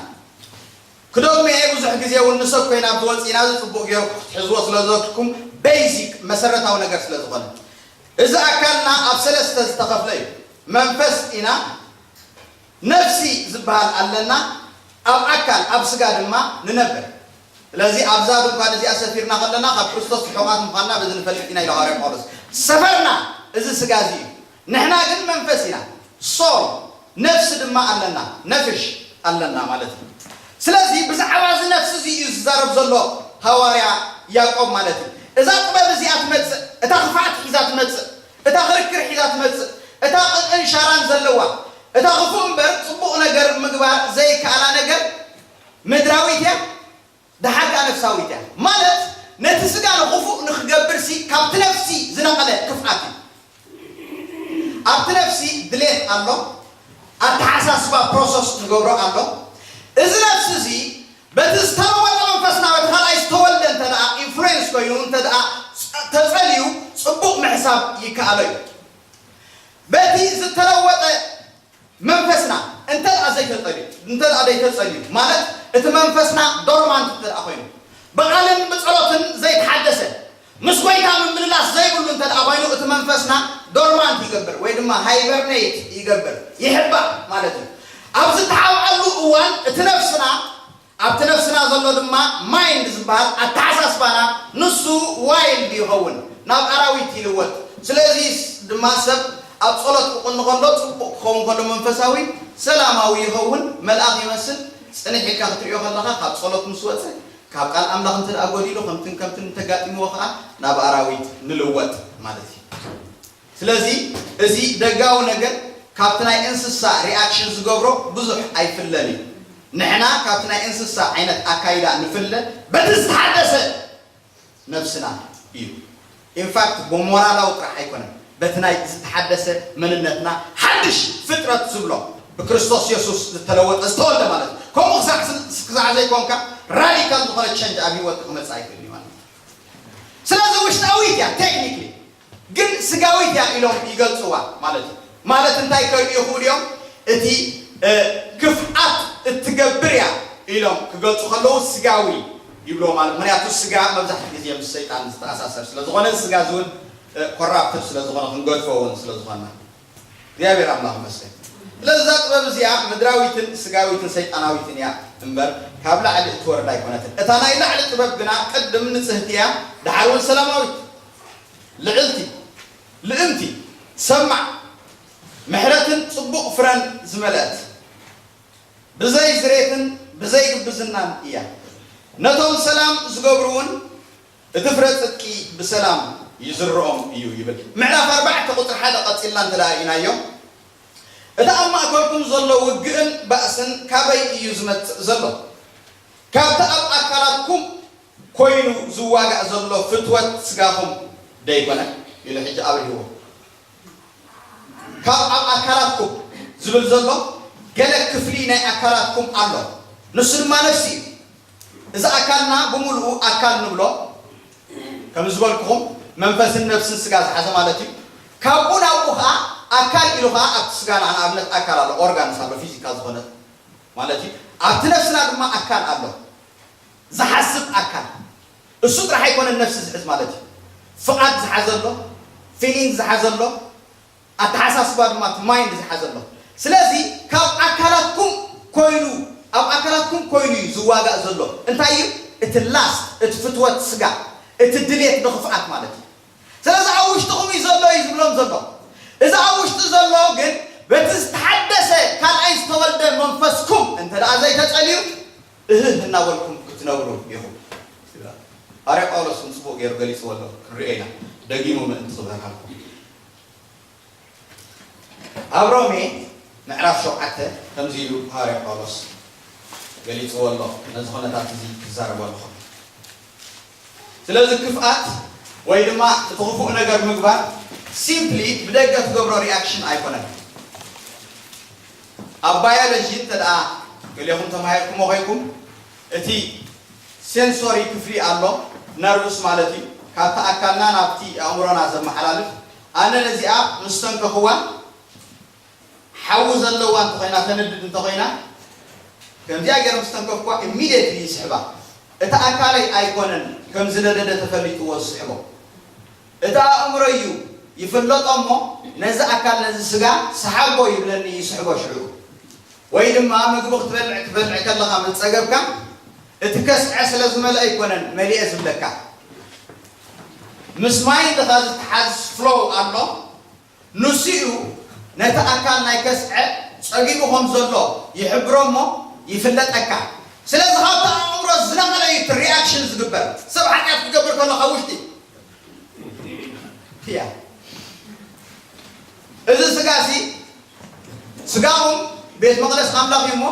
ክደግሞ እየ፣ ብዙሕ ግዜ እውን ንሰብ ኮይና ኣብዚ ወፂእና፣ እዚ ፅቡቕ ገይሩ ክትሕዝዎ ስለ ዝወክኩም፣ ቤይዚክ መሰረታዊ ነገር ስለ ዝኾነ። እዚ ኣካልና ኣብ ሰለስተ ዝተኸፍለ እዩ። መንፈስ ኢና፣ ነፍሲ ዝበሃል ኣለና፣ ኣብ ኣካል ኣብ ስጋ ድማ ንነብር። ስለዚ ኣብዛ ድንኳን እዚኣ ሰፊርና ከለና ካብ ክርስቶስ ርሑቓት ምዃንና በዚ ንፈልጥ ኢና ኢሉ ሃዋርያ ጳውሎስ። ሰፈርና እዚ ስጋ እዚ እዩ። ንሕና ግን መንፈስ ኢና። ሶል፣ ነፍሲ ድማ ኣለና፣ ነፍሽ ኣለና ማለት እዩ። ስለዚ ብዛዕባ እዚ ነፍሲ እዚ እዩ ዝዛረብ ዘሎ ሃዋርያ ያዕቆብ ማለት እዩ። እዛ ጥበብ እዚኣ ትመጽእ፣ እታ ክፍኣት ሒዛ ትመጽእ፣ እታ ክርክር ሒዛ ትመጽእ፣ እታ ቅንእን ሻራን ዘለዋ፣ እታ ክፉእ እምበር ጽቡቕ ነገር ምግባር ዘይከኣላ ነገር ምድራዊት እያ፣ ደሓር ከኣ ነፍሳዊት እያ። ማለት ነቲ ስጋ ንኽፉእ ንኽገብርሲ ካብቲ ነፍሲ ዝነቐለ ክፍኣት እዩ። ኣብቲ ነፍሲ ድሌት ኣሎ፣ ኣተሓሳስባ ፕሮሰስ ንገብሮ ኣሎ። እዚ ነፍሲ እዚ በቲ ዝተለወጠ መንፈስና፣ በቲ ካልኣይ ዝተወልደ እንተ ደኣ ኢንፍሉዌንስ ኮይኑ፣ እንተ ደኣ ጸ-፣ ተጸልዩ፣ ጽቡቕ ምሕሳብ ይከኣሎ እዩ። በቲ ዝተለወጠ መንፈስና እንተ ደኣ ዘይተጸልዩ፣ እንተ ደኣ ዘይተጸልዩ፣ ማለት እቲ መንፈስና ዶርማንት እንተ ደኣ ኮይኑ፣ ብቓልን ብጸሎትን ዘይተሓደሰ፣ ምስ ጎይታ ምምልላስ ዘይብሉ እንተ ደኣ ኮይኑ፣ እቲ መንፈስና ዶርማንት ይገብር ወይ ድማ ሃይበርኔት ይገብር፣ ይሕባእ ማለት እዩ። ኣብ ዝተሓብኣሉ እዋን እቲ ነፍስና፣ ኣብቲ ነፍስና ዘሎ ድማ ማይንድ ዝበሃል ኣተሓሳስባና፣ ንሱ ዋይልድ ይኸውን፣ ናብ ኣራዊት ይልወጥ። ስለዚ ድማ ሰብ ኣብ ጸሎት ክቕኒ ከሎ፣ ጽቡቕ ክኸውን ከሎ፣ መንፈሳዊ ሰላማዊ ይኸውን፣ መልኣኽ ይመስል። ጽንሕ ኢልካ ክትሪኦ ከለኻ፣ ካብ ጸሎት ምስ ወጸ፣ ካብ ቃል ኣምላኽ እንተ ደኣ ጎዲሉ፣ ከምትን ከምትን እንተጋጢምዎ ከኣ፣ ናብ ኣራዊት ንልወጥ ማለት እዩ። ስለዚ እዚ ደጋዊ ነገር ካብቲ ናይ እንስሳ ሪኣክሽን ዝገብሮ ብዙሕ ኣይፍለን እዩ። ንሕና ካብቲ ናይ እንስሳ ዓይነት ኣካይዳ ንፍለ በቲ ዝተሓደሰ ነብስና እዩ። ኢንፋክት ብሞራላዊ ጥራሕ ኣይኮነን፣ በቲ ናይ ዝተሓደሰ መንነትና ሓድሽ ፍጥረት ዝብሎ ብክርስቶስ የሱስ ዝተለወጠ ዝተወልደ ማለት እዩ። ከምኡ ክሳዕ ክሳዕ ዘይኮንካ ራዲካል ዝኾነ ቸንጅ ኣብ ህይወትካ ክመፅእ ኣይክእል እዩ ማለት እዩ። ስለዚ ውሽጣዊት እያ ቴክኒክሊ፣ ግን ስጋዊት እያ ኢሎም ይገልፅዋ ማለት እዩ። ማለት እንታይ ከርእዩ ይኽእሉ እዮም? እቲ ክፍኣት እትገብር እያ ኢሎም ክገልፁ ከለዉ ስጋዊ ይብሎ ማለት፣ ምክንያቱ ስጋ መብዛሕትኡ ግዜ ምስ ሰይጣን ዝተኣሳሰር ስለ ዝኾነ፣ ስጋ እዚ እውን ኮራፕትድ ስለ ዝኾነ ክንገድፎ እውን ስለ ዝኾንና እግዚኣብሔር ኣምላኽ መስገን። ስለዚ እዛ ጥበብ እዚኣ ምድራዊትን ስጋዊትን ሰይጣናዊትን እያ እምበር ካብ ላዕሊ እትወርድ ኣይኮነትን። እታ ናይ ላዕሊ ጥበብ ግና ቅድም ንጽህቲ እያ፣ ደሓር እውን ሰላማዊት፣ ልዕልቲ፣ ልእምቲ፣ ሰማዕ፣ ምሕረትን ጽቡቕ ፍረን ዝመልአት፣ ብዘይ ዝሬትን ብዘይ ግብዝናን እያ። ነቶም ሰላም ዝገብሩ እውን እቲ ፍረ ጽድቂ ብሰላም ይዝርኦም እዩ ይብል። ምዕራፍ ኣርባዕተ ቁጽሪ ሓደ ቀጺልና እንተ ደኣ ርኢናዮ፣ እቲ ኣብ ማእከልኩም ዘሎ ውግእን ባእስን ካበይ እዩ ዝመጽእ ዘሎ? ካብቲ ኣብ ኣካላትኩም ኮይኑ ዝዋጋእ ዘሎ ፍትወት ስጋኹም ደይኮነ? ኢሉ ሕጂ ኣብርህዎ። ካብ ኣብ ኣካላትኩም ዝብል ዘሎ ገለ ክፍሊ ናይ ኣካላትኩም ኣሎ፣ ንሱ ድማ ነፍሲ እዩ። እዚ ኣካልና ብምሉኡ ኣካል ንብሎ፣ ከም ዝበልኩኹም መንፈስን ነፍስን ስጋ ዝሓዘ ማለት እዩ። ካብኡ ናብኡ ከዓ ኣካል ኢሉ ከዓ ኣብቲ ስጋና ንኣብነት ኣካል ኣሎ፣ ኦርጋንስ ኣሎ፣ ፊዚካል ዝኾነ ማለት እዩ። ኣብቲ ነፍስና ድማ ኣካል ኣሎ፣ ዝሓስብ ኣካል። እሱ ጥራሕ ኣይኮነን ነፍሲ ዝሕዝ ማለት እዩ። ፍቓድ ዝሓዘ ኣሎ፣ ፊሊንግ ዝሓዘ ኣሎ፣ ኣተሓሳስባ ድማ እቲ ማይንድ ዝሓዘ ኣሎ። ስለዚ ካብ ኣካላትኩም ኮይኑ፣ ኣብ ኣካላትኩም ኮይኑ እዩ ዝዋጋእ ዘሎ። እንታይ እዩ? እቲ ላስት፣ እቲ ፍትወት ስጋ፣ እቲ ድሌት ንኽፍኣት ማለት እዩ። ስለዚ ኣብ ውሽጥኹም እዩ ዘሎ እዩ ዝብሎም ዘሎ። እዚ ኣብ ውሽጢ ዘሎ ግን በቲ ዝተሓደሰ ካልኣይ ዝተወልደ መንፈስኩም እንተ ደኣ ዘይተጸልዩ፣ እህህ እናበልኩም ክትነብሩ ኢኹም። ሃዋርያ ጳውሎስ እውን ጽቡቕ ገይሩ ገሊጽዎ ኣሎ። ክንሪኦ ኢና። ደጊሙ ምእንቲ ክብረሃልኩም። ኣብ ሮሜ ምዕራፍ ሸውዓተ ከምዚ ኢሉ ሃዋርያ ጳውሎስ ገሊጽዎ ኣሎ። ነዚ ኩነታት እዚ ክዛረቦ ኣለኹ። ስለዚ ክፍኣት ወይ ድማ እቲ ክፉእ ነገር ምግባር ሲምፕሊ ብደገ ትገብሮ ሪኣክሽን ኣይኮነን። ኣብ ባዮሎጂ እንተ ደኣ ገሊኹም ተማሂርኩሞ ኮይንኩም፣ እቲ ሴንሶሪ ክፍሊ ኣሎ፣ ነርቭስ ማለት እዩ፣ ካብቲ ኣካልና ናብቲ ኣእምሮና ዘመሓላልፍ። ኣነ ነዚኣ ምስ ተንከኽዋ፣ ሓዊ ዘለዋ እንተኾይና፣ ተነድድ እንተኾይና፣ ከምዚኣ ገይረ ምስ ተንከፍኳ ኢሚድየትሊ ይስሕባ። እቲ ኣካለይ ኣይኮነን ከም ዝነደደ ተፈሊጥዎ ዝስሕቦ። እቲ ኣእምሮ እዩ ይፍለጦ እሞ፣ ነዚ ኣካል ነዚ ስጋ ሰሓቦ ይብለኒ፣ ይስሕቦ ሽዑ። ወይ ድማ ምግቢ ክትበልዕ ክትበልዕ ከለኻ ምስ ጸገብካ፣ እቲ ከስዐ ስለ ዝመልአ ኣይኮነን መሊኤ ዝብለካ። ምስ ማይንድኻ ዝተሓዝ ፍሎው ኣሎ። ንሱ እዩ ነቲ ኣካል ናይ ከስዐ ጸጊቡ ከም ዘሎ ይሕብሮ እሞ ይፍለጠካ። ስለዚ ካብቲ ኣእምሮ ዝነቐለ እዩ እቲ ሪኣክሽን ዝግበር። ሰብ ሓጢኣት ክገብር ከሎ ካብ ውሽጢ እያ። እዚ ስጋ እዚ ስጋኹም ቤት መቕደስ ኣምላኽ እዩ እሞ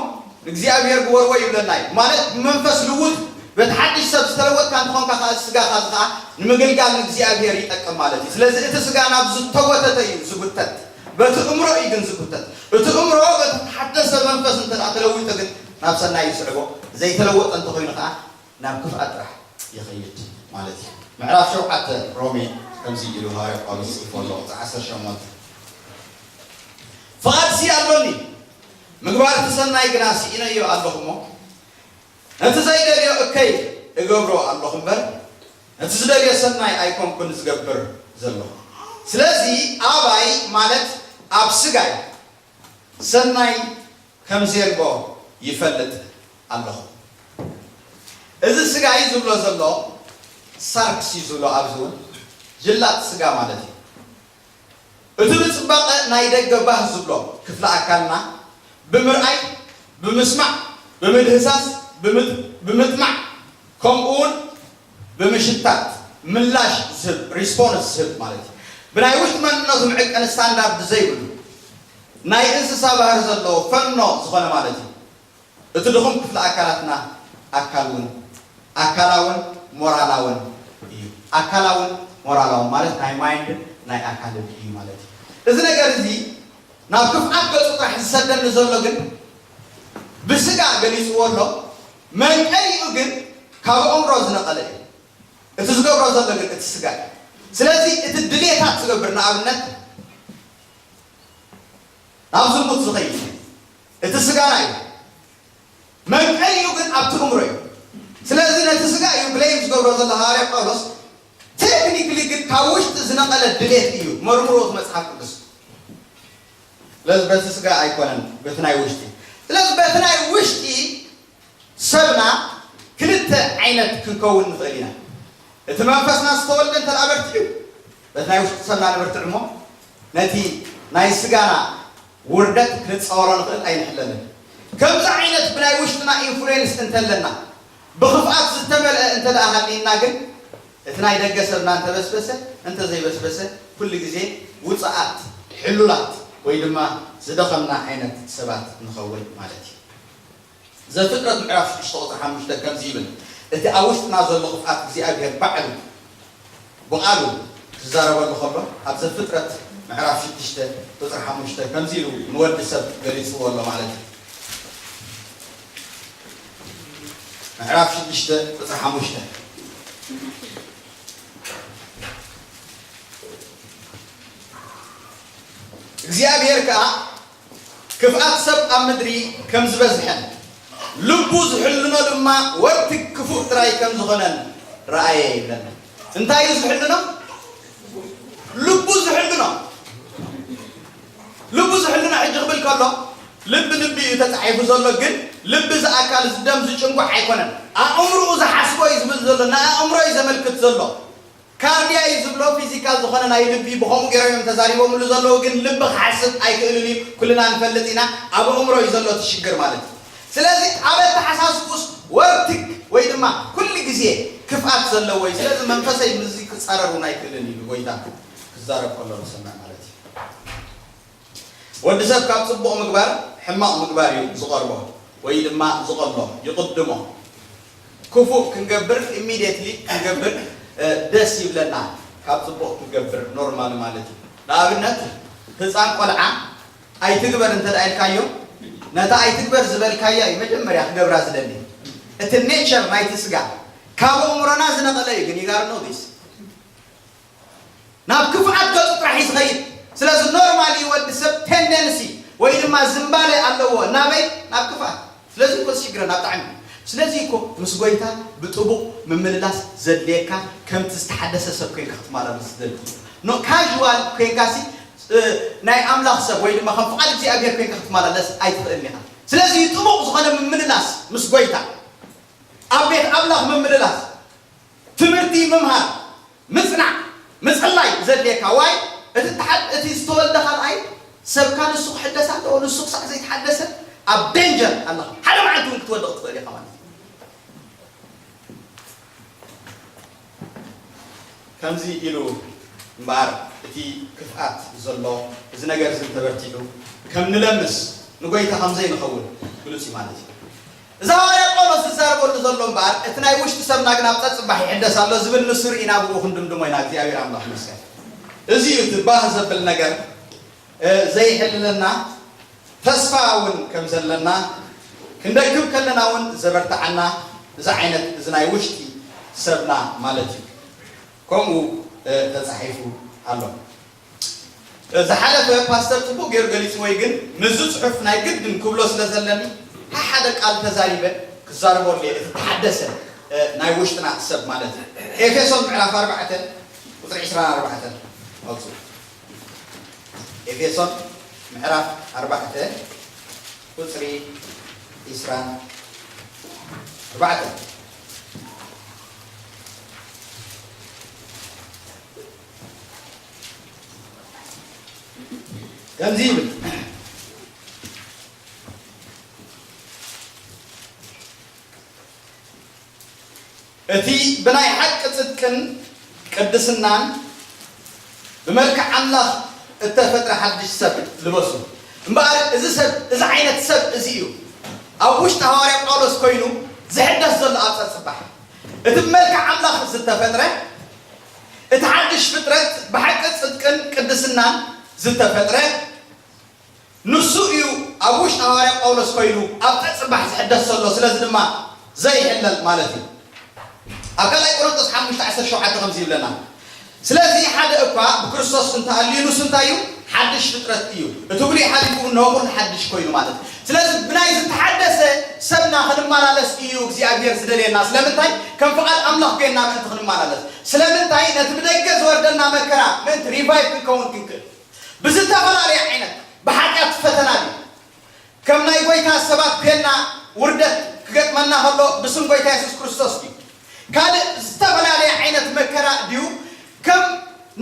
ንእግዚኣብሔር ግበርዎ ይብለና እዩ። ማለት ብመንፈስ ልውጥ በቲ ሓድሽ ሰብ ዝተለወጥካ እንተኾንካ ከዓ ስጋኻ እዚ ከዓ ንምግልጋል ንእግዚኣብሔር ይጠቅም ማለት እዩ። ስለዚ እቲ ስጋ ናብ ዝተወተተ እዩ ዝጉተት፣ በቲ እምሮ እዩ ግን ዝጉተት። እቲ እምሮ በቲ ተሓደሰ መንፈስ እንተ ደኣ ተለዊጡ ግን ናብ ሰናይ ይስዕቦ፣ ዘይተለወጠ እንተኾይኑ ከዓ ናብ ክፍኣት ጥራሕ ይኸይድ ማለት እዩ። ምዕራፍ ሸውዓተ ሮሜ ከምዚ ኢሉ ሃዋርያ ጳውሎስ ጽሒፉ ኣሎ፣ ቁጽሪ ዓሰርተ ሸሞንተ፣ ፍቓድሲ ኣሎኒ፣ ምግባር እቲ ሰናይ ግና ስኢነዮ ኣለኹ እሞ፣ ነቲ ዘይደልዮ እከይ እገብሮ ኣለኹ እምበር፣ ነቲ ዝደልዮ ሰናይ ኣይኮንኩን ዝገብር ዘለኹ። ስለዚ ኣባይ፣ ማለት ኣብ ስጋይ፣ ሰናይ ከም ዜልቦ ይፈልጥ ኣለኹ። እዚ ስጋይ ዝብሎ ዘሎ ሳርክስ እዩ ዝብሎ፣ ኣብዚ እውን ጅላጥ ስጋ ማለት እዩ። እቲ ብጽባቐ ናይ ደገ ባህ ዝብሎ ክፍሊ ኣካልና ብምርኣይ፣ ብምስማዕ፣ ብምድህሳስ፣ ብምጥ-፣ ብምጥማዕ፣ ከምኡውን ብምሽታት ምላሽ ዝህብ፣ ሪስፖንስ ዝህብ ማለት እዩ። ብናይ ውሽጢ መንነቱ መዐቀኒ ስታንዳርድ ዘይብሉ ናይ እንስሳ ባህሪ ዘለዎ ፈኖ ዝኾነ ማለት እዩ። እቲ ድኹም ክፍሊ ኣካላትና ኣካል እውን ኣካላውን ሞራላውን እዩ። ኣካላውን ሞራላውን ማለት ናይ ማይንድን ናይ ኣካልን እዩ ማለት እዩ። እዚ ነገር እዚ ናብ ክፍኣት ገጹ ጥራሕ ዝሰደኒ ዘሎ ግን ብስጋ ገሊጽዎ ኣሎ። መንቀሊኡ ግን ካብ ኣእምሮ ዝነቐለ እዩ። እቲ ዝገብሮ ዘሎ ግን እቲ ስጋ እዩ። ስለዚ እቲ ድሌታት ዝገብር ንኣብነት ናብ ዝሙት ዝኸይድ እቲ ስጋና እዩ። መንቀሊኡ ግን ኣብቲ እምሮ እዩ። ስለዚ ነቲ ስጋ እዩ ብሌም ዝገብሮ ዘሎ ሃዋርያ ጳውሎስ። ቴክኒክሊ ግን ካብ ውሽጢ ዝነቐለ ድሌት እዩ። መርምሮ መጽሓፍ ቅዱስ። ስለዚ በቲ ስጋ ኣይኮነን፣ በቲ ናይ ውሽጢ። ስለዚ በቲ ናይ ውሽጢ ሰብና ክልተ ዓይነት ክንከውን ንኽእል ኢና። እቲ መንፈስና ዝተወልደ እንተ ደኣ በርቲዑ፣ በቲ ናይ ውሽጢ ሰብና ንበርትዕ እሞ፣ ነቲ ናይ ስጋና ውርደት ክንጻወሮ ንኽእል ኣይንሕለልን። ከምዚ ዓይነት ብናይ ውሽጥና ኢንፍሉዌንስ እንተለና፣ ብኽፍኣት ዝተመልአ እንተ ደኣ ሃሊና ግን፣ እቲ ናይ ደገ ሰብና እንተበስበሰ፣ እንተዘይበስበሰ፣ ኩሉ ግዜ ውጽኣት፣ ሕሉላት ወይ ድማ ዝደኸምና ዓይነት ሰባት ንኸውን ማለት እዩ። ዘፍጥረት ምዕራፍ ሽዱሽተ ቁጽሪ ሓሙሽተ ከምዚ ይብል፣ እቲ ኣብ ውሽጥና ዘሎ ክፍኣት እግዚኣብሔር ባዕሉ ብቓሉ ክዛረበሉ ከሎ፣ ኣብ ዘፍጥረት ምዕራፍ ሽዱሽተ ቁጽሪ ሓሙሽተ ከምዚ ኢሉ ንወዲ ሰብ ገሊጽዎ ኣሎ ማለት እዩ። ምዕራፍ ሽዱሽተ ቁጽሪ ሓሙሽተ፣ እግዚኣብሔር ከኣ ክፍኣት ሰብ ኣብ ምድሪ ከም ዝበዝሐን ልቡ ዝሕልኖ ድማ ወርትግ ክፉእ ጥራይ ከም ዝኾነን ረኣየ ይብለና። እንታይ እዩ ዝሕልኖ? ልቡ ዝሕልኖ። ልቡ ዝሕልኖ ሕጂ ክብል ከሎ ልቢ ልቢ እዩ ተጻሒፉ ዘሎ፣ ግን ልቢ እዚ ኣካል እዚ ደም ዝጭንጓዕ ኣይኮነን። ኣእምሮኡ ዝሓስቦ እዩ ዝብል ዘሎ፣ ንኣእምሮ እዩ ዘመልክት ዘሎ። ካርድያ እዩ ዝብሎ፣ ፊዚካል ዝኾነ ናይ ልቢ፣ ብኸምኡ ገይሮም እዮም ተዛሪቦምሉ ዘለዉ፣ ግን ልቢ ክሓስብ ኣይክእልን እዩ። ኩልና ንፈልጥ ኢና፣ ኣብ ኣእምሮ እዩ ዘሎ እቲ ሽግር ማለት እዩ። ስለዚ ኣብ ኣተሓሳስቡስ ወርትግ ወይ ድማ ኩሉ ግዜ ክፍኣት ዘለዎ እዩ። ስለዚ መንፈሰይ ምስዚ ክጻረር እውን ኣይክእልን ኢሉ ጎይታ ክዛረብ ከሎ ንሰምዕ ማለት እዩ። ወዲ ሰብ ካብ ጽቡቕ ምግባር ሕማቕ ምግባር እዩ ዝቐርቦ ወይ ድማ ዝቐሎ፣ ይቕድሞ። ክፉእ ክንገብር፣ ኢሚድየትሊ ክንገብር፣ እ፣ ደስ ይብለና፣ ካብ ጽቡቕ ክንገብር ኖርማል ማለት እዩ። ንኣብነት ህጻን ቆልዓ ኣይትግበር እንተ ደኣ ኢልካዮ፣ ነታ ኣይትግበር ዝበልካያ እዩ መጀመርያ ክገብራ ዝደሊ። እቲ ኔቸር ናይቲ ስጋ ካብ ኣእምሮና ዝነቐለ እዩ። ግን you gotta know this። ናብ ክፍኣት ገጹ ጥራሕ እዩ ዝኸይድ። ስለዚ ኖርማሊ ወዲ ሰብ ቴንደንሲ ወይ ድማ ዝንባለ ኣለዎ። ናበይ? ናብ ክፍኣት። ስለዚ እኮ ዝሽግረና ብጣዕሚ። ስለዚ እኮ ምስ ጎይታ ብጥቡቕ ምምልላስ ዘድልየካ፣ ከምቲ ዝተሓደሰ ሰብ ኮይንካ ክትመላለስ ዘድሊ። ኖ ካዥዋል ኮይንካሲ፣ እ፣ ናይ ኣምላኽ ሰብ ወይ ድማ ከም ፍቓድ እግዚኣብሔር ኮይንካ ክትመላለስ ኣይትኽእልን ኢኻ። ስለዚ ጥቡቕ ዝኾነ ምምልላስ ምስ ጎይታ፣ ኣብ ቤት ኣምላኽ ምምልላስ፣ ትምህርቲ ምምሃር፣ ምጽናዕ፣ ምጽላይ ዘድልየካ። ዋይ? እቲ ተሓ-፣ እቲ ዝተወልደ ካልኣይ ሰብካ ንሱ ክሕደስ ኣለዎ። ንሱ ክሳዕ ዘይተሓደሰ ኣብ ዴንጀር ኣለኻ። ሓደ መዓልቲ እውን ክትወድቕ ትኽእል ኢኻ ማለት እዩ። ከምዚ ኢሉ እምበኣር እቲ ክፍኣት ዘሎ፣ እዚ ነገር እዚ እንተበርቲዑ ከም ንለምስ ንጎይታ ከም ዘይንኸውን ግሉጽ እዩ ማለት እዩ። እዚ ሃዋርያ ጳውሎስ ዝዛረበሉ ዘሎ እምበኣር፣ እቲ ናይ ውሽጢ ሰብና ግን ኣብ ጸጽባሕ ይሕደስ ኣሎ ዝብል ንሱ ርኢና ብኡ ክንድምድሞ ኢና። እግዚኣብሔር ኣምላኽ ይመስገን። እዚ እዩ እቲ ባህ ዘብል ነገር፣ እ፣ ዘይሕልለና፣ ተስፋ እውን ከም ዘለና፣ ክንደክም ከለና እውን ዘበርትዓና፣ እዚ ዓይነት እዚ ናይ ውሽጢ ሰብና ማለት እዩ። ከምኡ፣ እ፣ ተጻሒፉ ኣሎ። ዝሓለፈ ፓስተር ጽቡቕ ገይሩ ገሊጽዎ እዩ፣ ግን ምስዚ ጽሑፍ ናይ ግድን ክብሎ ስለ ዘለኒ፣ ሓደ ቃል ተዛሪበ ክዛረቦ ኣለየ። እቲ ተሓደሰ፣ እ፣ ናይ ውሽጥና ሰብ ማለት እዩ። ኤፌሶን ምዕራፍ ኣርባዕተ ቁጽሪ ዕስራን ኣርባዕተን ኣውጽኡ። ኤፌሶን ምዕራፍ ኣርባዕተ ቁጽሪ ዕስራን ኣርባዕተን። ከምዚ ይብል፣ እቲ ብናይ ሓቂ ጽድቅን ቅድስናን ብመልክዕ ኣምላኽ እተፈጥረ ሓድሽ ሰብ ልበሱ። እምበኣር እዚ ሰብ፣ እዚ ዓይነት ሰብ እዚ እዩ ኣብ ውሽጢ ሃዋርያ ጳውሎስ ኮይኑ ዝሕደስ ዘሎ ኣብ ጸጽባሕ። እቲ ብመልክዕ ኣምላኽ ዝተፈጥረ፣ እቲ ሓድሽ ፍጥረት ብሓቂ ጽድቅን ቅድስናን ዝተፈጥረ፣ ንሱ እዩ ኣብ ውሽጢ ሃዋርያ ጳውሎስ ኮይኑ ኣብ ጸጽባሕ ዝሕደስ ዘሎ፣ ስለዚ ድማ ዘይሕለል ማለት እዩ። ኣብ ካልኣይ ቆሮንቶስ ሓሙሽተ ዓሰርተ ሸውዓተ ከምዚ ይብለና፣ ስለዚ ሓደ እኳ ብክርስቶስ እንተኣልዩ ንሱ እንታይ እዩ? ሓድሽ ፍጥረት እዩ። እቲ ብሉይ ሓሊፉ እነሆ ኩሉ ሓድሽ ኮይኑ ማለት እዩ። ስለዚ ብናይ ዝተሓደሰ ሰብና ክንመላለስ እዩ እግዚኣብሔር ዝደልየና። ስለምንታይ? ከም ፍቓድ ኣምላኽ ኮይንና ምእንቲ ክንመላለስ። ስለምንታይ? ነቲ ብደገ ዝወርደና መከራ ምእንቲ ሪቫይቭ ክንከውን ክንክእል ብዝተፈላለየ ዓይነት ብሓጢኣት ፈተና ድዩ? ከም ናይ ጎይታ ሰባት ኮይንና ውርደት ክገጥመና ከሎ ብስም ጎይታ የሱስ ክርስቶስ ድዩ? ካልእ ዝተፈላለየ ዓይነት መከራ ድዩ? ከም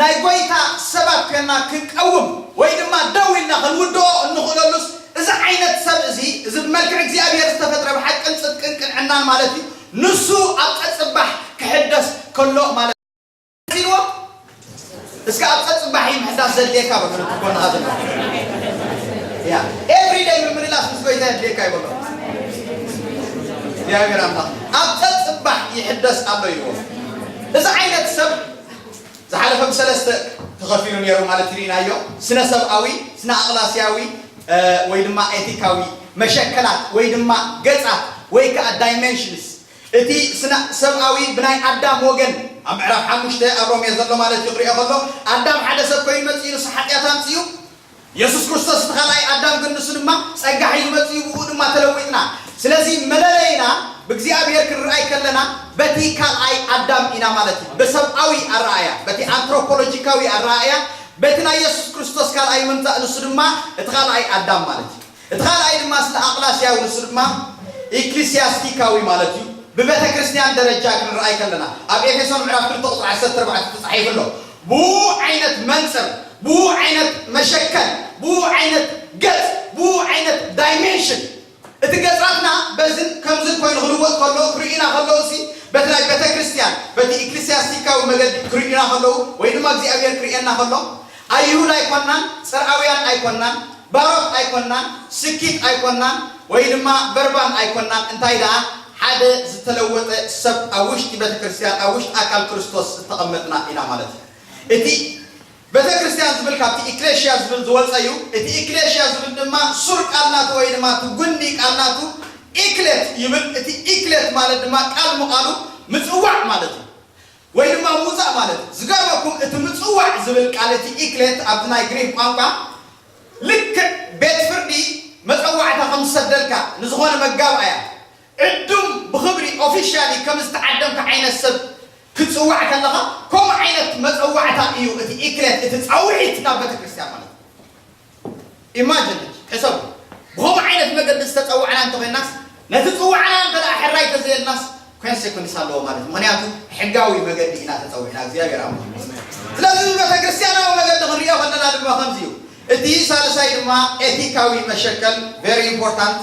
ናይ ጎይታ ሰባት ኮይንና ክንቀውም ወይ ድማ ደው ኢልና ክንውድኦ እንኽእለሉስ እዚ ዓይነት ሰብ እዚ፣ እዚ ብመልክዕ እግዚኣብሔር ዝተፈጥረ ብሓቅን ጽድቅን ቅንዕናን ማለት እዩ፣ ንሱ ኣብ ጸጽባሕ ክሕደስ ከሎ ማለት ኢልዎ። እስከ ኣብ ጸጽባሕ እዩ ምሕዳስ ዘድልየካ በሎ፣ እቲ ጎንኻ ዘሎ። ያ፣ ኤቭሪ ደይ ምምልላስ ምስ ጎይታ የድልየካ ይበሎ። እግዚኣብሔር ኣምላኽ ኣብ ጸጽባሕ ይሕደስ ኣሎ ኢልዎ። እዚ ዓይነት ሰብ ዝሓለፈ ብሰለስተ ተኸፊሉ ነይሩ ማለት ርኢናዮ። ስነ ሰብኣዊ፣ ስነ ኣቕላስያዊ፣ እ፣ ወይ ድማ ኤቲካዊ መሸከላት ወይ ድማ ገጻት ወይ ከኣ ዳይሜንሽንስ እቲ ስነ ሰብኣዊ ብናይ ኣዳም ወገን ኣብ ምዕራፍ ሓሙሽተ ኣብ ሮሜ ዘሎ ማለት እዩ ክሪኦ ከሎ ኣዳም ሓደ ሰብ ኮይኑ መጺኡ ንሱ ሓጢኣት ኣምጺኡ የሱስ ክርስቶስ እቲ ካልኣይ ኣዳም ግን ንሱ ድማ ጸጋ ሒዙ መጺኡ ብኡ ድማ ተለዊጥና። ስለዚ መለለይና ብእግዚኣብሔር ክንርኣይ ከለና በቲ ካልኣይ ኣዳም ኢና ማለት እዩ። ብሰብኣዊ ኣረኣእያ፣ በቲ ኣንትሮፖሎጂካዊ ኣረኣእያ፣ በቲ ናይ የሱስ ክርስቶስ ካልኣይ ምምጻእ ንሱ ድማ እቲ ካልኣይ ኣዳም ማለት እዩ። እቲ ካልኣይ ድማ ስነ ኣቕላስያዊ ንሱ ድማ ኢክሊስያስቲካዊ ማለት እዩ። ብቤተ ክርስቲያን ደረጃ ክንርኣይ ከለና ኣብ ኤፌሶን ምዕራፍ ክልተ ቁጽሪ ዓሰርተ ኣርባዕተ ተጻሒፉ ኣሎ። ብኡ ዓይነት መንጽር፣ ብኡ ዓይነት መሸከል፣ ብኡ ዓይነት ገጽ፣ ብኡ ዓይነት ዳይሜንሽን እቲ ገጻትና በዝን ከምዝን ኮይኑ ክልወጥ ከሎ ክርእዩና ከለዉ ሲ በቲ ናይ ቤተ ክርስቲያን በቲ ኢክሊስያስቲካዊ መገዲ ክርእዩና ከለዉ ወይ ድማ እግዚኣብሔር ክርእየና ከሎ ኣይሁድ ኣይኮናን፣ ጽርኣውያን ኣይኮናን፣ ባሮት ኣይኮናን፣ ስኪት ኣይኮናን፣ ወይ ድማ በርባን ኣይኮናን። እንታይ ደኣ ሓደ ዝተለወጠ ሰብ ኣብ ውሽጢ ቤተ ክርስቲያን ኣብ ውሽጢ ኣካል ክርስቶስ ዝተቐመጥና ኢና ማለት እዩ። እቲ ቤተ ክርስቲያን ዝብል ካብቲ ኢክሌሽያ ዝብል ዝወፀ እዩ። እቲ ኢክሌሽያ ዝብል ድማ ሱር ቃል ናቱ ወይ ድማ እቲ ጉኒ ቃል ናቱ ኢክሌት ይብል። እቲ ኢክሌት ማለት ድማ ቃል ምቓሉ ምፅዋዕ ማለት እዩ፣ ወይ ድማ ምውፃእ ማለት እዩ። ዝገርመኩም እቲ ምፅዋዕ ዝብል ቃል እቲ ኢክሌት ኣብቲ ናይ ግሪክ ቋንቋ ልክዕ ቤት ፍርዲ መፀዋዕታ ከም ዝሰደልካ ንዝኾነ መጋብኣያ ዕዱም ብኽብሪ ኦፊሻሊ ከም ዝተዓደምካ ዓይነት ሰብ ክትፅዋዕ ከለኻ ከምኡ ዓይነት መፀዋዕታ እዩ እቲ ኢክሌት፣ እቲ ፃውዒት ናብ ቤተክርስትያን ማለት እዩ። ኢማጅን ሕሰቡ። ብኸምኡ ዓይነት መገዲ ዝተፀዋዕና እንተኾይናስ ነቲ ፅዋዕና እንተ ደኣ ሕራይ ተዘየልናስ ኮንሴኩንስ ኣለዎ ማለት እዩ። ምኽንያቱ ሕጋዊ መገዲ ኢና ተፀዊዕና እግዚኣብሔር ኣምላኽ ይመስገን። ስለዚ ብቤተክርስትያናዊ መገዲ ክንሪኦ ከለና ድማ ከምዚ እዩ። እቲ ሳልሳይ ድማ ኤቲካዊ መሸከል very important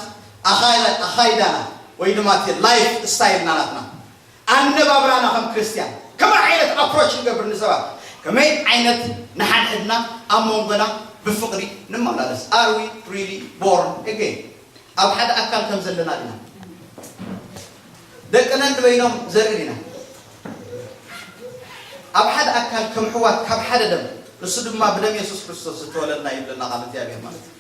ኣኻይዳና ወይ ድማ እቲ ላይፍ ስታይልና ናትና ኣነባብራና ከም ክርስትያን ከመይ ዓይነት ኣፕሮች ንገብር ንሰባት ከመይ ዓይነት ንሓድሕድና ኣብ መንጎና ብፍቕሪ ንመላለስ are we really born again ኣብ ሓደ ኣካል ከም ዘለና ዲና ደቅና ንበይኖም ዘርኢ ዲና ኣብ ሓደ ኣካል ከም ሕዋት ካብ ሓደ ደም ንሱ ድማ ብደም የሱስ ክርስቶስ ዝተወለድና ይብለና ቃል እግዚኣብሔር ማለት እዩ።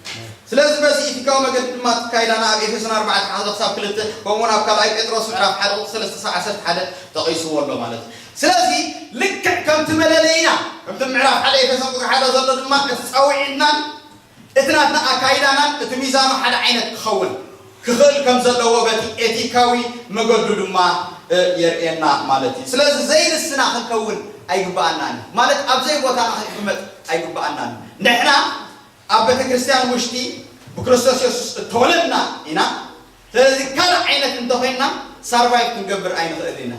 ስለዚ በዚ ኢቲካዊ መገዲ ድማ ትካይዳና ኣብ ኤፌሶን ኣርባዕተ ሓደ ክሳብ ክልተ ከምኡውን ኣብ ካልኣይ ጴጥሮስ ምዕራፍ ሓደ ቁፅሪ ሰለስተ ክሳብ ዓሰርተ ሓደ ተቐይስዎ ኣሎ ማለት እዩ። ስለዚ ልክዕ ከምቲ መለለይና ከምቲ ምዕራፍ ሓደ ኤፌሶን ቁፅሪ ሓደ ዘሎ ድማ እቲ ፃውዒትናን እቲ ናትና ኣካይዳናን እቲ ሚዛኑ ሓደ ዓይነት ክኸውን ክኽእል ከም ዘለዎ በቲ ኤቲካዊ መገዱ ድማ የርእየና ማለት እዩ። ስለዚ ዘይንስና ክንከውን ኣይግባኣናን ማለት ኣብ ዘይቦታና ክንቅመጥ ኣይግባኣናን። ንሕና ኣብ ቤተ ክርስቲያን ውሽጢ ብክርስቶስ የሱስ እተወለድና ኢና። ስለዚ ካልእ ዓይነት እንተኾይንና ሳርቫይቭ ክንገብር ኣይንኽእል ኢና።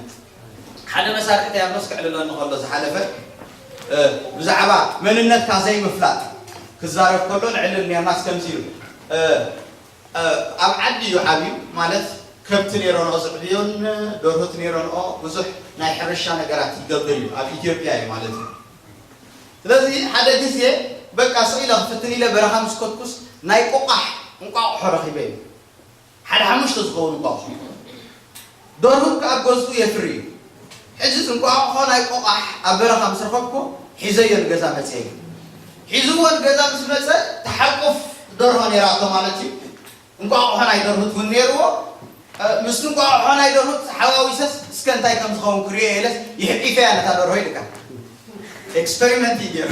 ሓደ መሳርሒ ተያኖስ ክዕልለኒ ከሎ ዝሓለፈ ብዛዕባ መንነትካ ዘይምፍላጥ ክዛረብ ከሎ ንዕልል ነርናስ ከምዚ ኢሉ ኣብ ዓዲ እዩ ዓብዩ ማለት ከብቲ ነይረንኦ ዝዕብዮን ደርሁት ነይረንኦ ብዙሕ ናይ ሕርሻ ነገራት ይገብር እዩ ኣብ ኢትዮጵያ እዩ ማለት እዩ። ስለዚ ሓደ ግዜ በቃ ስቕ ኢለ ክፍትን ኢለ በረኻ ምስ ከድኩስ ናይ ቆቋሕ እንቋቑሖ ረኺበ እዩ። ሓደ ሓሙሽተ ዝኸውን እንቋቑሖ። ደርሁት ከኣ ኣብ ገዝኡ የፍሪ እዩ። ሕጂ እዚ እንቋቑሖ ናይ ቆቋሕ ኣብ በረኻ ምስ ረኸብኩ ሒዘዮ ንገዛ መጽየ እዩ። ሒዝዎ ንገዛ ምስ መጸ ተሓቁፍ ደርሆ ነይራቶ ማለት እዩ። እንቋቑሖ ናይ ደርሁት እውን ነይርዎ። እ፣ ምስቲ እንቋቑሖ ናይ ደርሁት ሓዋዊሰስ እስከ እንታይ ከም ዝኸውን ክርእዮ ኢለስ ይሕቂፈያ ነታ ደርሆ ኢልካ። ኤክስፐሪመንት እዩ ገይሩ።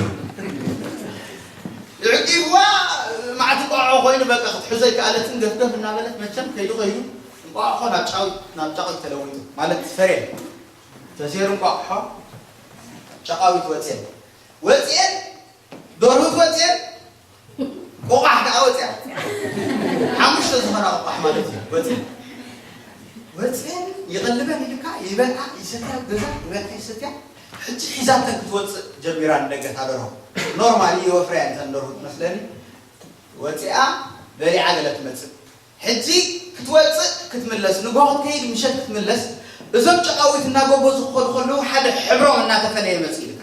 ይዕቂብዋ፣ መዓት እንቋቑሖ ኮይኑ በቃ ክትሕዞ ኣይከኣለትን፣ ገፍገፍ እናበለት መቸም ከይዱ ከይዱ እንቋቑሖ ናብ ጫው-፣ ናብ ጫቑት ተለዊጡ። ማለት ፈርየን። ተሴሩ እንቋቑሖ ጫቓዊት ወፅየን። ወፅየን፣ ደርሁት ወፅየን፣ ቆቋሕ ከዓ ወፅያ። ሓሙሽተ ዝኾና ቆቋሕ ማለት እዩ። ወፅየን። ወፅየን ይቐልበን ኢልካ ይበልዓ ይሰትያ፣ ኣብ ገዛ ይበልዓ ይሰትያ። ሕጂ ሒዛተን ክትወፅእ ጀሚራ ንደገ ታደርሆ። ኖርማሊ ይወፍርያ እንተን ደርሁ ትመስለኒ። ወፂኣ በሊዓ ገለ ትመፅእ። ሕጂ ክትወፅእ ክትምለስ፣ ንግሆ ክትከይድ ምሸት ክትምለስ፣ እዞም ጨቓዊት እናጎበዙ ክኸዱ ከለዉ ሓደ ሕብሮም እናተፈለየ መፅእ ኢልካ።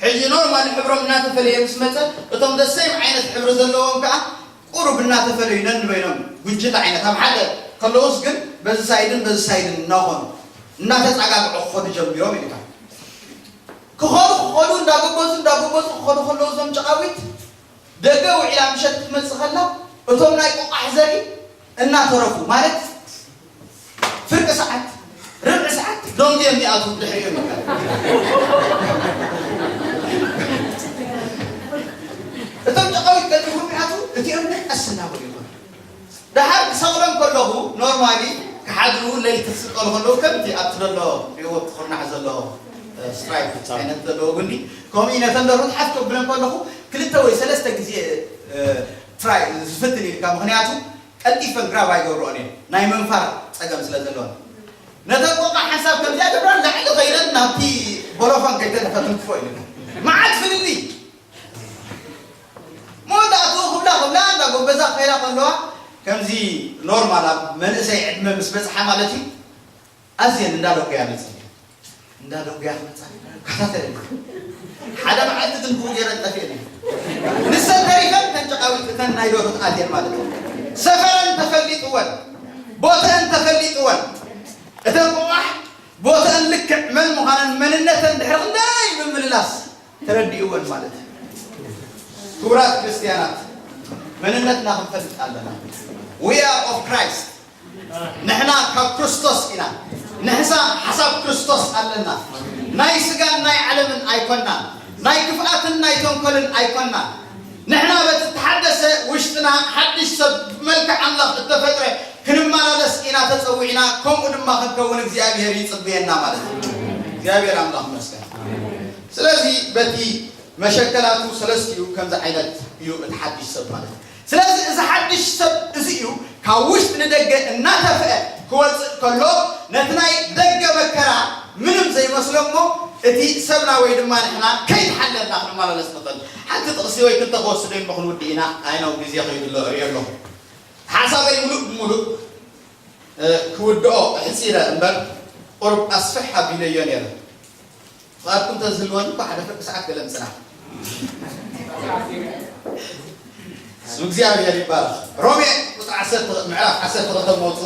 ሕጂ ኖርማሊ ሕብሮም እናተፈለየ ምስ መፀ፣ እቶም ደሰይም ዓይነት ሕብሪ ዘለዎም ከዓ ቁሩብ እናተፈለዩ ነንበይኖም ጉጅለ ዓይነት ኣብ ሓደ ከለዉስ ግን በዚ ሳይድን በዚ ሳይድን እናኾኑ እናተፃጋግዑ ክኸዱ ጀሚሮም ኢልካ። ክኸዱ ክኸዱ እንዳጎበዙ እንዳጎበዙ ክኸዱ ከለዉ እዞም ጨቓዊት ደገ ውዒላ ምሸት ክትመጽእ ከላ እቶም ናይ ቆቋሕ ዘርኢ እናተረፉ ማለት ፍርቂ ሰዓት ርብዒ ሰዓት ደንጉዮም ይኣትዉ ድሕሪኦም ይባል። እቶም ጨቓዊት ቀልጢፎም ይኣትዉ እቲኦም ቀስ እናበሉ ይኾኑ። ደሓር ክሰቕሎም ከለኹ ኖርማሊ ክሓድሩ ለይቲ ክስቀሉ ከለዉ ከምቲ ኣብቲ ዘሎ ሪዎ ትኹርናሕ ዘሎ ስትራይፕ ዓይነት ዘለዎ ጉንዲ ከምኡ ኢነ ተንደርሁት ሓፍ ከብለን ከለኹ ክልተ ወይ ሰለስተ ግዜ ትራይ ዝፍትን ኢልካ ምክንያቱ ቀልጢፈን ግራብ ኣይገብርኦን እየን ናይ ምንፋር ፀገም ስለ ዘለወን ነተን ቆቃ ሓንሳብ ከምዚኣ ገብራን ላዕሊ ከይደን ናብቲ ቦሎፋን ከይተንፈትንክፎ ኢሉ መዓት ፍልልይ መወዳእትኡ ክብላ ክብላ እንዳ ጎበዛ ክኸይዳ ከለዋ ከምዚ ኖርማል ኣብ መንእሰይ ዕድመ ምስ በፅሓ ማለት እዩ ኣዝየን እንዳደጉያ መፅእ እንዳደጉያ ክመፃ ከታተለ ሓደ መዓልቲ ትንክኡ ገይረን ጠፊአን እዩ ንሰን ተሪፈን ተን ጨቃዊት እተን ናይ ዶርት ኣትየን ማለት እዩ ሰፈረን ተፈሊጥወን ቦተአን ተፈሊጥወን እተን ቆቋሕ ቦተአን ልክዕ መን ምዃነን መንነተን ድሕሪ ክንደይ ምምልላስ ተረዲእወን ማለት እዩ። ክቡራት ክርስትያናት መንነትና ክንፈልጥ ኣለና። We are of Christ ንሕና ካብ ክርስቶስ ኢና። ንሕሳ ሓሳብ ክርስቶስ ኣለና። ናይ ስጋን ናይ ዓለምን ኣይኮናን። ናይ ክፍኣትን ናይ ተንኮልን ኣይኮናን። ንሕና በቲ ተሓደሰ ውሽጥና ሓድሽ ሰብ ብመልክዕ ኣምላኽ እተፈጥረ ክንመላለስ ኢና ተጸዊዕና፣ ከምኡ ድማ ክንከውን እግዚኣብሔር ይጽበየና ማለት እዩ። እግዚኣብሔር ኣምላኽ ይመስገን። ስለዚ በቲ መሸከላቱ ሰለስቲኡ ከምዚ ዓይነት እዩ እቲ ሓድሽ ሰብ ማለት እዩ። ስለዚ እዚ ሓድሽ ሰብ እዚ እዩ ካብ ውሽጢ ንደገ እናተፍአ ክወፅእ ከሎ ነቲ ናይ ደገ መከራ ምንም ዘይመስሎ እሞ እቲ ሰብና ወይ ድማ ንሕና ከይተሓለልና ክንመላለስ ንኽእል። ሓንቲ ጥቕሲ ወይ ክልተ ክወስዶ እሞ ክንውድእ ኢና። ኣይ ነው ግዜ ከይድሎ እርእዮ ኣለኹ። ሓሳበይ ሙሉእ ብሙሉእ ክውድኦ ኣሕጺረ እምበር ቁሩብ ኣስፍሕ ኣቢለዮ ነይረ። ፍቓድኩም ተዝህልወኒ እኮ ሓደ ፍርቂ ሰዓት ገለ ምጽናሕ። ስም እግዚኣብሔር ይባረኽ። ሮሜ ቁፅሪ ዓሰርተ ምዕራፍ ዓሰርተ ክልተ መውፁ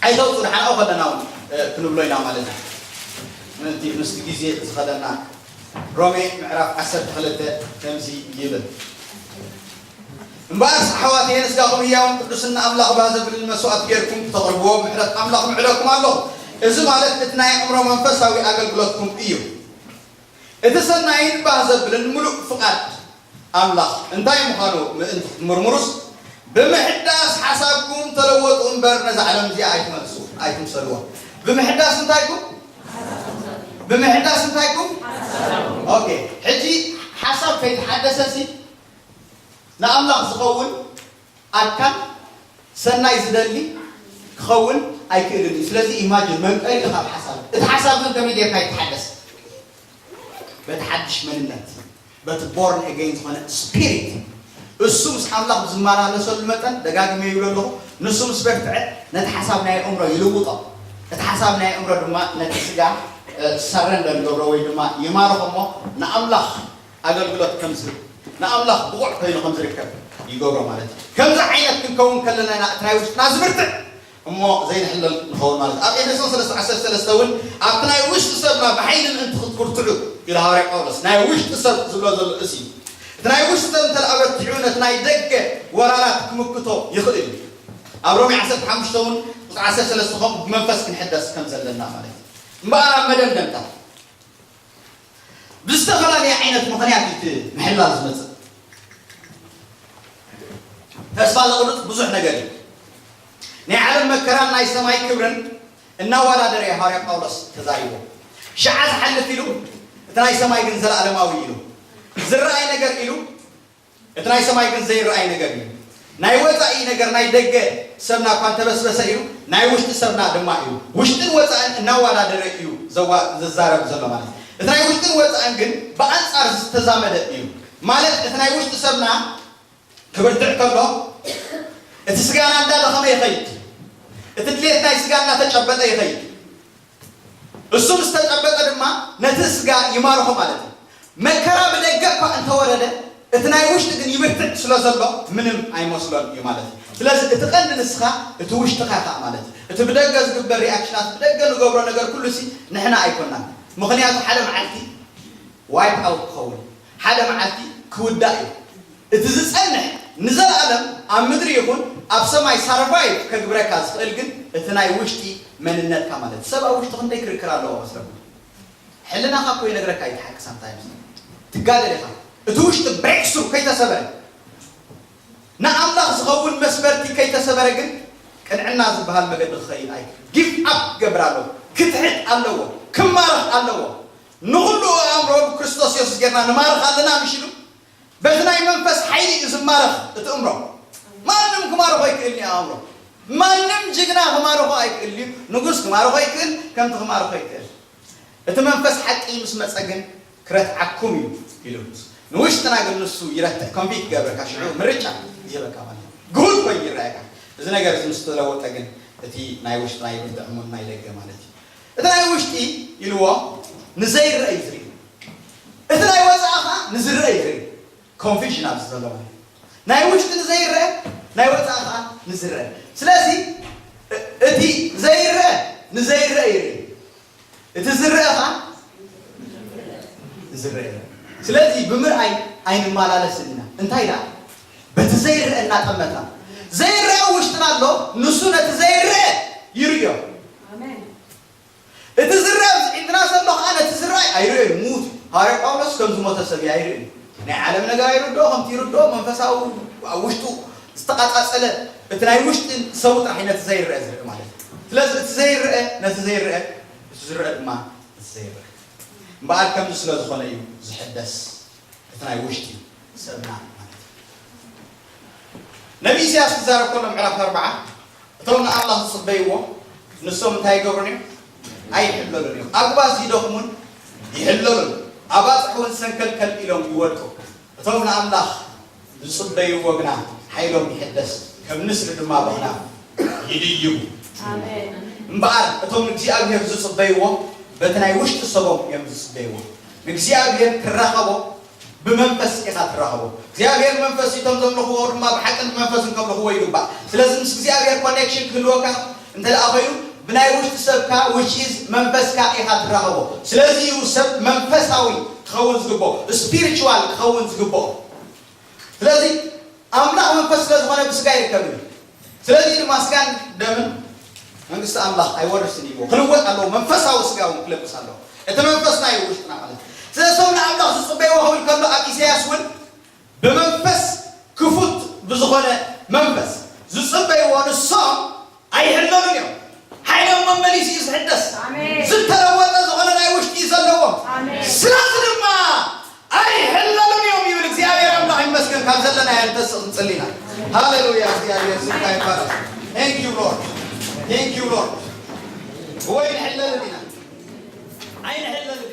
ኣይተውፁ ንሓናኡ ከለና እውን ክንብሎ ኢና ማለት እዩ። ምእንቲ ምስቲ ግዜ ዝኸደና ሮሜ ምዕራፍ ዓሰርተ ክልተ ከምዚ ይብል። እምበኣርስ ኣሕዋተየ ንስጋኹም ህያውን ቅዱስን ንኣምላኽ ባህ ዘብልን መስዋእቲ ጌርኩም ክተቕርብዎ ምሕረት ኣምላኽ ምዕደኩም ኣለኹ። እዚ ማለት እቲ ናይ ኣእምሮ መንፈሳዊ ኣገልግሎትኩም እዩ። እቲ ሰናይን ባህ ዘብልን ምሉእ ፍቓድ ኣምላኽ እንታይ ምዃኑ ምእንቲ ክትምርምሩስ ብምሕዳስ ሓሳብኩም ተለወጡ እምበር ነዛ ዓለም እዚኣ ኣይትመልሱ ኣይትምሰልዋ። ብምሕዳስ እንታይኩም ብምሕዳስ እንታይኩም ኦኬ ሕጂ ሓሳብ ከይተሓደሰሲ ንኣምላኽ ዝኸውን ኣካል ሰናይ ዝደሊ ክኸውን ኣይክእልን እዩ። ስለዚ ኢማጅን መንቀሊ ካብ ሓሳብ እቲ ሓሳብ ግን ከመይ ጌርካ ይተሓደስ በቲ ሓድሽ መንነት በቲ ቦርን ኤገይን ዝኾነ ስፒሪት እሱ ምስ ኣምላኽ ብዝመላለሰሉ መጠን ደጋግመ ይብሎ ኣለኹ ንሱ ምስ በርትዐ ነቲ ሓሳብ ናይ ኣእምሮ ይልውጦ እቲ ሓሳብ ናይ ኣእምሮ ድማ ነቲ ስጋ ሰረንደር ይገብሮ ወይ ድማ ይማርኾ እሞ ንኣምላኽ ኣገልግሎት ከም ዝህብ፣ ንኣምላኽ ብቑዕ ኮይኑ ከም ዝርከብ ይገብሮ ማለት እዩ። ከምዚ ዓይነት ክንከውን ከለና ኢና እቲ ናይ ውሽጥና ዝብርትዕ እሞ ዘይንሕለል ንኸውን ማለት እዩ። ኣብ ኤፌሶን ሰለስተ ዓሰርተ ሰለስተ እውን ኣብቲ ናይ ውሽጢ ሰብና ብሓይሊ ምእንቲ ክትብርትዑ ኢሉ ሃዋርያ ጳውሎስ። ናይ ውሽጢ ሰብ ዝብሎ ዘሎ እሱ እዩ። እቲ ናይ ውሽጢ ሰብ እንተ ደኣ በርቲዑ ነቲ ናይ ደገ ወራራት ክምክቶ ይኽእል እዩ። ኣብ ሮሜ ዓሰርተ ሓሙሽተ እውን ቁፅሪ ዓሰርተ ሰለስተ ከምኡ ብመንፈስ ክንሕደስ ከም ዘለና ማለት እዩ። እምበኣር ኣብ መደምደምታ ብዝተፈላለየ ዓይነት ምኽንያት እዩ እቲ ምሕላል ዝመጽእ። ተስፋ ዘቑርጽ ብዙሕ ነገር እዩ። ናይ ዓለም መከራን ናይ ሰማይ ክብርን እናወዳደረ እዩ ሃዋርያ ጳውሎስ ተዛሪቡ። ሽዓ ዝሓልፍ ኢሉ፣ እቲ ናይ ሰማይ ግን ዘለኣለማዊ ኢሉ። ዝረኣይ ነገር ኢሉ፣ እቲ ናይ ሰማይ ግን ዘይረኣይ ነገር እዩ። ናይ ወጻኢ ነገር ናይ ደገ ሰብና እኳ እንተበስበሰ እዩ፣ ናይ ውሽጢ ሰብና ድማ እዩ። ውሽጥን ወጻእን እናወዳደረ እዩ ዘዋ-፣ ዝዛረብ ዘሎ ማለት እዩ። እቲ ናይ ውሽጥን ወጻእን ግን ብኣንጻር ዝተዛመደ እዩ። ማለት እቲ ናይ ውሽጢ ሰብና ክብርትዕ ከሎ እቲ ስጋና እንዳደኸመ ይኸይድ። እቲ ድሌት ናይ ስጋ እናተጨበጠ ይኸይድ። እሱ ምስ ተጨበጠ ድማ ነቲ ስጋ ይማርኾ ማለት እዩ። መከራ ብደገ እኳ እንተወረደ እቲ ናይ ውሽጢ ግን ይብርትዕ ስለ ዘሎ ምንም ኣይመስሎን እዩ ማለት እዩ። ስለዚ እቲ ቀንዲ ንስኻ እቲ ውሽጥኻ ኢኻ ማለት እዩ። እቲ ብደገ ዝግበር ሪኣክሽናት፣ ብደገ ንገብሮ ነገር ኩሉ ሲ ንሕና ኣይኮናን። ምኽንያቱ ሓደ መዓልቲ ዋይፕ ኣውት ክኸውን፣ ሓደ መዓልቲ ክውዳእ እዩ። እቲ ዝጸንሕ ንዘለኣለም ኣብ ምድሪ ይኹን ኣብ ሰማይ ሳርቫይቭ ከግብረካ ዝኽእል ግን እቲ ናይ ውሽጢ መንነትካ ማለት እዩ። ሰብ ኣብ ውሽጡ ክንደይ ክርክር ኣለዎ መስለኩም? ሕልናኻ እኮ ይነግረካ እዩ፣ ትሓቂ ሳምታይምስ ትጋደል ኢኻ። እቲ ውሽጢ ብሬክ ስሩ ከይተሰበረ ንኣምላኽ ዝኸውን መስበርቲ ከይተሰበረ ግን ቅንዕና ዝበሃል መገዲ ክኸይድ ኣይ ጊቭ ኣፕ ክገብር ኣለዎ። ክትሕት ኣለዎ። ክማረኽ ኣለዎ። ንኹሉ ኣእምሮ ብክርስቶስ የሱስ ጌርና ንማርኽ ኣለና ምሽ ኢሉ። በቲ ናይ መንፈስ ሓይሊ እዩ ዝማረኽ እቲ እምሮ። ማንም ክማርኾ ኣይክእልን እዩ ኣእምሮ። ማንም ጅግና ክማርኾ ኣይክእልን እዩ። ንጉስ ክማርኾ ኣይክእል፣ ከምቲ ክማርኾ ኣይክእል። እቲ መንፈስ ሓቂ ምስ መጸ ግን ክረትዓኩም እዩ ኢሉ። ንውሽጥና ግን ንሱ ይረትዕ፣ ኮንቪክት ይገብረካ፣ ሽዑ ምርጫ ይህበካ ማለት እዩ። ግሁድ ኮይኑ ይረኣየካ። እዚ ነገር እዚ ምስ ተለወጠ ግን እቲ ናይ ውሽጥና ይብርትዕ እሞ ናይ ደገ ማለት እዩ። እቲ ናይ ውሽጢ ኢልዎ ንዘይረአ እዩ ዝርኢ። እቲ ናይ ወጻኢ ኸኣ ንዝረአ እዩ ዝርኢ። ኮንፊውዥን ኣብዚ ዘሎ ማለት እዩ። ናይ ውሽጢ ንዘይረአ፣ ናይ ወጻኢ ኸኣ ንዝረአ። ስለዚ እ-፣ እቲ ዘይረአ ንዘይረአ ይርኢ። እቲ ዝረአ ኸኣ ንዝረአ ይርኢ። ስለዚ ብምርኣይ ኣይንመላለስን ኢና። እንታይ ደኣ? በቲ ዘይረአ እናጠመትና። ዘይረአ ውሽጥና ኣሎ፣ ንሱ ነቲ ዘይረአ ይርእዮ። ኣሜን። እቲ ዝረአ ኣብዚ ኢድና ዘሎ ኸኣ ነቲ ዝረኣይ ኣይርእዮን፣ ምዉት እዩ። ሃዋርያ ጳውሎስ ከም ዝሞተ ሰብ እዩ፣ ኣይርእዮን። ናይ ዓለም ነገር ኣይርድኦ፣ ከምቲ ይርድኦ መንፈሳዊ ኣብ ውሽጡ ዝተቓጻጸለ እቲ ናይ ውሽጢ ሰው ጥራሕ እዩ ነቲ ዘይረአ ዝርኢ ማለት እዩ። ስለዚ እቲ ዘይረአ ነቲ ዘይረአ፣ እቲ ዝረአ ድማ ነቲ ዘይረአ። እምበኣር ከምዚ ስለ ዝኾነ እዩ ዝሕደስ። እቲ ናይ ውሽጢ ሰብና ማለት እዩ። ነቢ ኢሳያስ ክዛረብ ከሎ ምዕራፍ ኣርብዓ፣ እቶም ንኣምላኽ ዝጽበይዎ ንሶም እንታይ ይገብሩን እዮም? ኣይሕለሉን እዮም። ኣጉባዝ ይደኽሙን ይሕለሉን፣ ኣባጽሕ እውን ሰንከልከል ኢሎም ይወድቁ። እቶም ንኣምላኽ ዝጽበይዎ ግና ሓይሎም ይሕደስ፣ ከም ንስሪ ድማ ብኽናፍ ይድይቡ። ኣሜን። እምበኣር እቶም ንእግዚኣብሔር ዝጽበይዎ በቲ ናይ ውሽጢ ሰቦም እዮም ዝጽበይዎ። ንእግዚኣብሔር ክራኸቦ ብመንፈስ ኢኻ ትራኸቦ። እግዚኣብሔር መንፈስ እዩ፣ እቶም ዘምልኽዎ ድማ ብሓቅን ብመንፈስን ከምልኽዎ ይግባእ። ስለዚ ምስ እግዚኣብሔር ኮኔክሽን ክህልወካ እንተ ደኣ ኮይኑ ብናይ ውሽጢ ሰብካ which is መንፈስካ ኢኻ ትራኸቦ። ስለዚ እዩ ሰብ መንፈሳዊ ክኸውን ዝግብኦ፣ ስፒሪቹዋል ክኸውን ዝግብኦ። ስለዚ ኣምላኽ መንፈስ ስለ ዝኾነ ብስጋ ይርከብ እዩ። ስለዚ ድማ ስጋን ደምን መንግስቲ ኣምላኽ ኣይወርስን እዩ። ክልወጥ ኣለዎ። መንፈሳዊ ስጋ እውን ክለብስ ኣለዎ። እቲ መንፈስ ናይ ውሽጥና ማለት እዩ። ስለዚ ሰው ንኣምላኽ ዝጽበይዎ ክብል ከሎ ኣብ ኢሳያስ እውን ብመንፈስ ክፉት ብዝኾነ መንፈስ ዝጽበይዎ ንሶም ኣይሕለሉን እዮም። ሓይሎም መመሊሱ እዩ ዝሕደስ። ኣሜን። ዝተለወጠ ዝኾነ ናይ ውሽጢ እዩ ዘለዎም። ኣሜን። ስለዚ ድማ ኣይሕለሉን እዮም ይብል። እግዚኣብሔር ኣምላኽ ይመስገን። ካብ ዘለናዮ ንተስእ ክንጽሊ ኢና። ሃሌሉያ፣ እግዚኣብሔር ስምካ ይባረክ። Thank you Lord፣ thank you Lord። ወይ ንሕለልን ኢና፣ ኣይንሕለልን።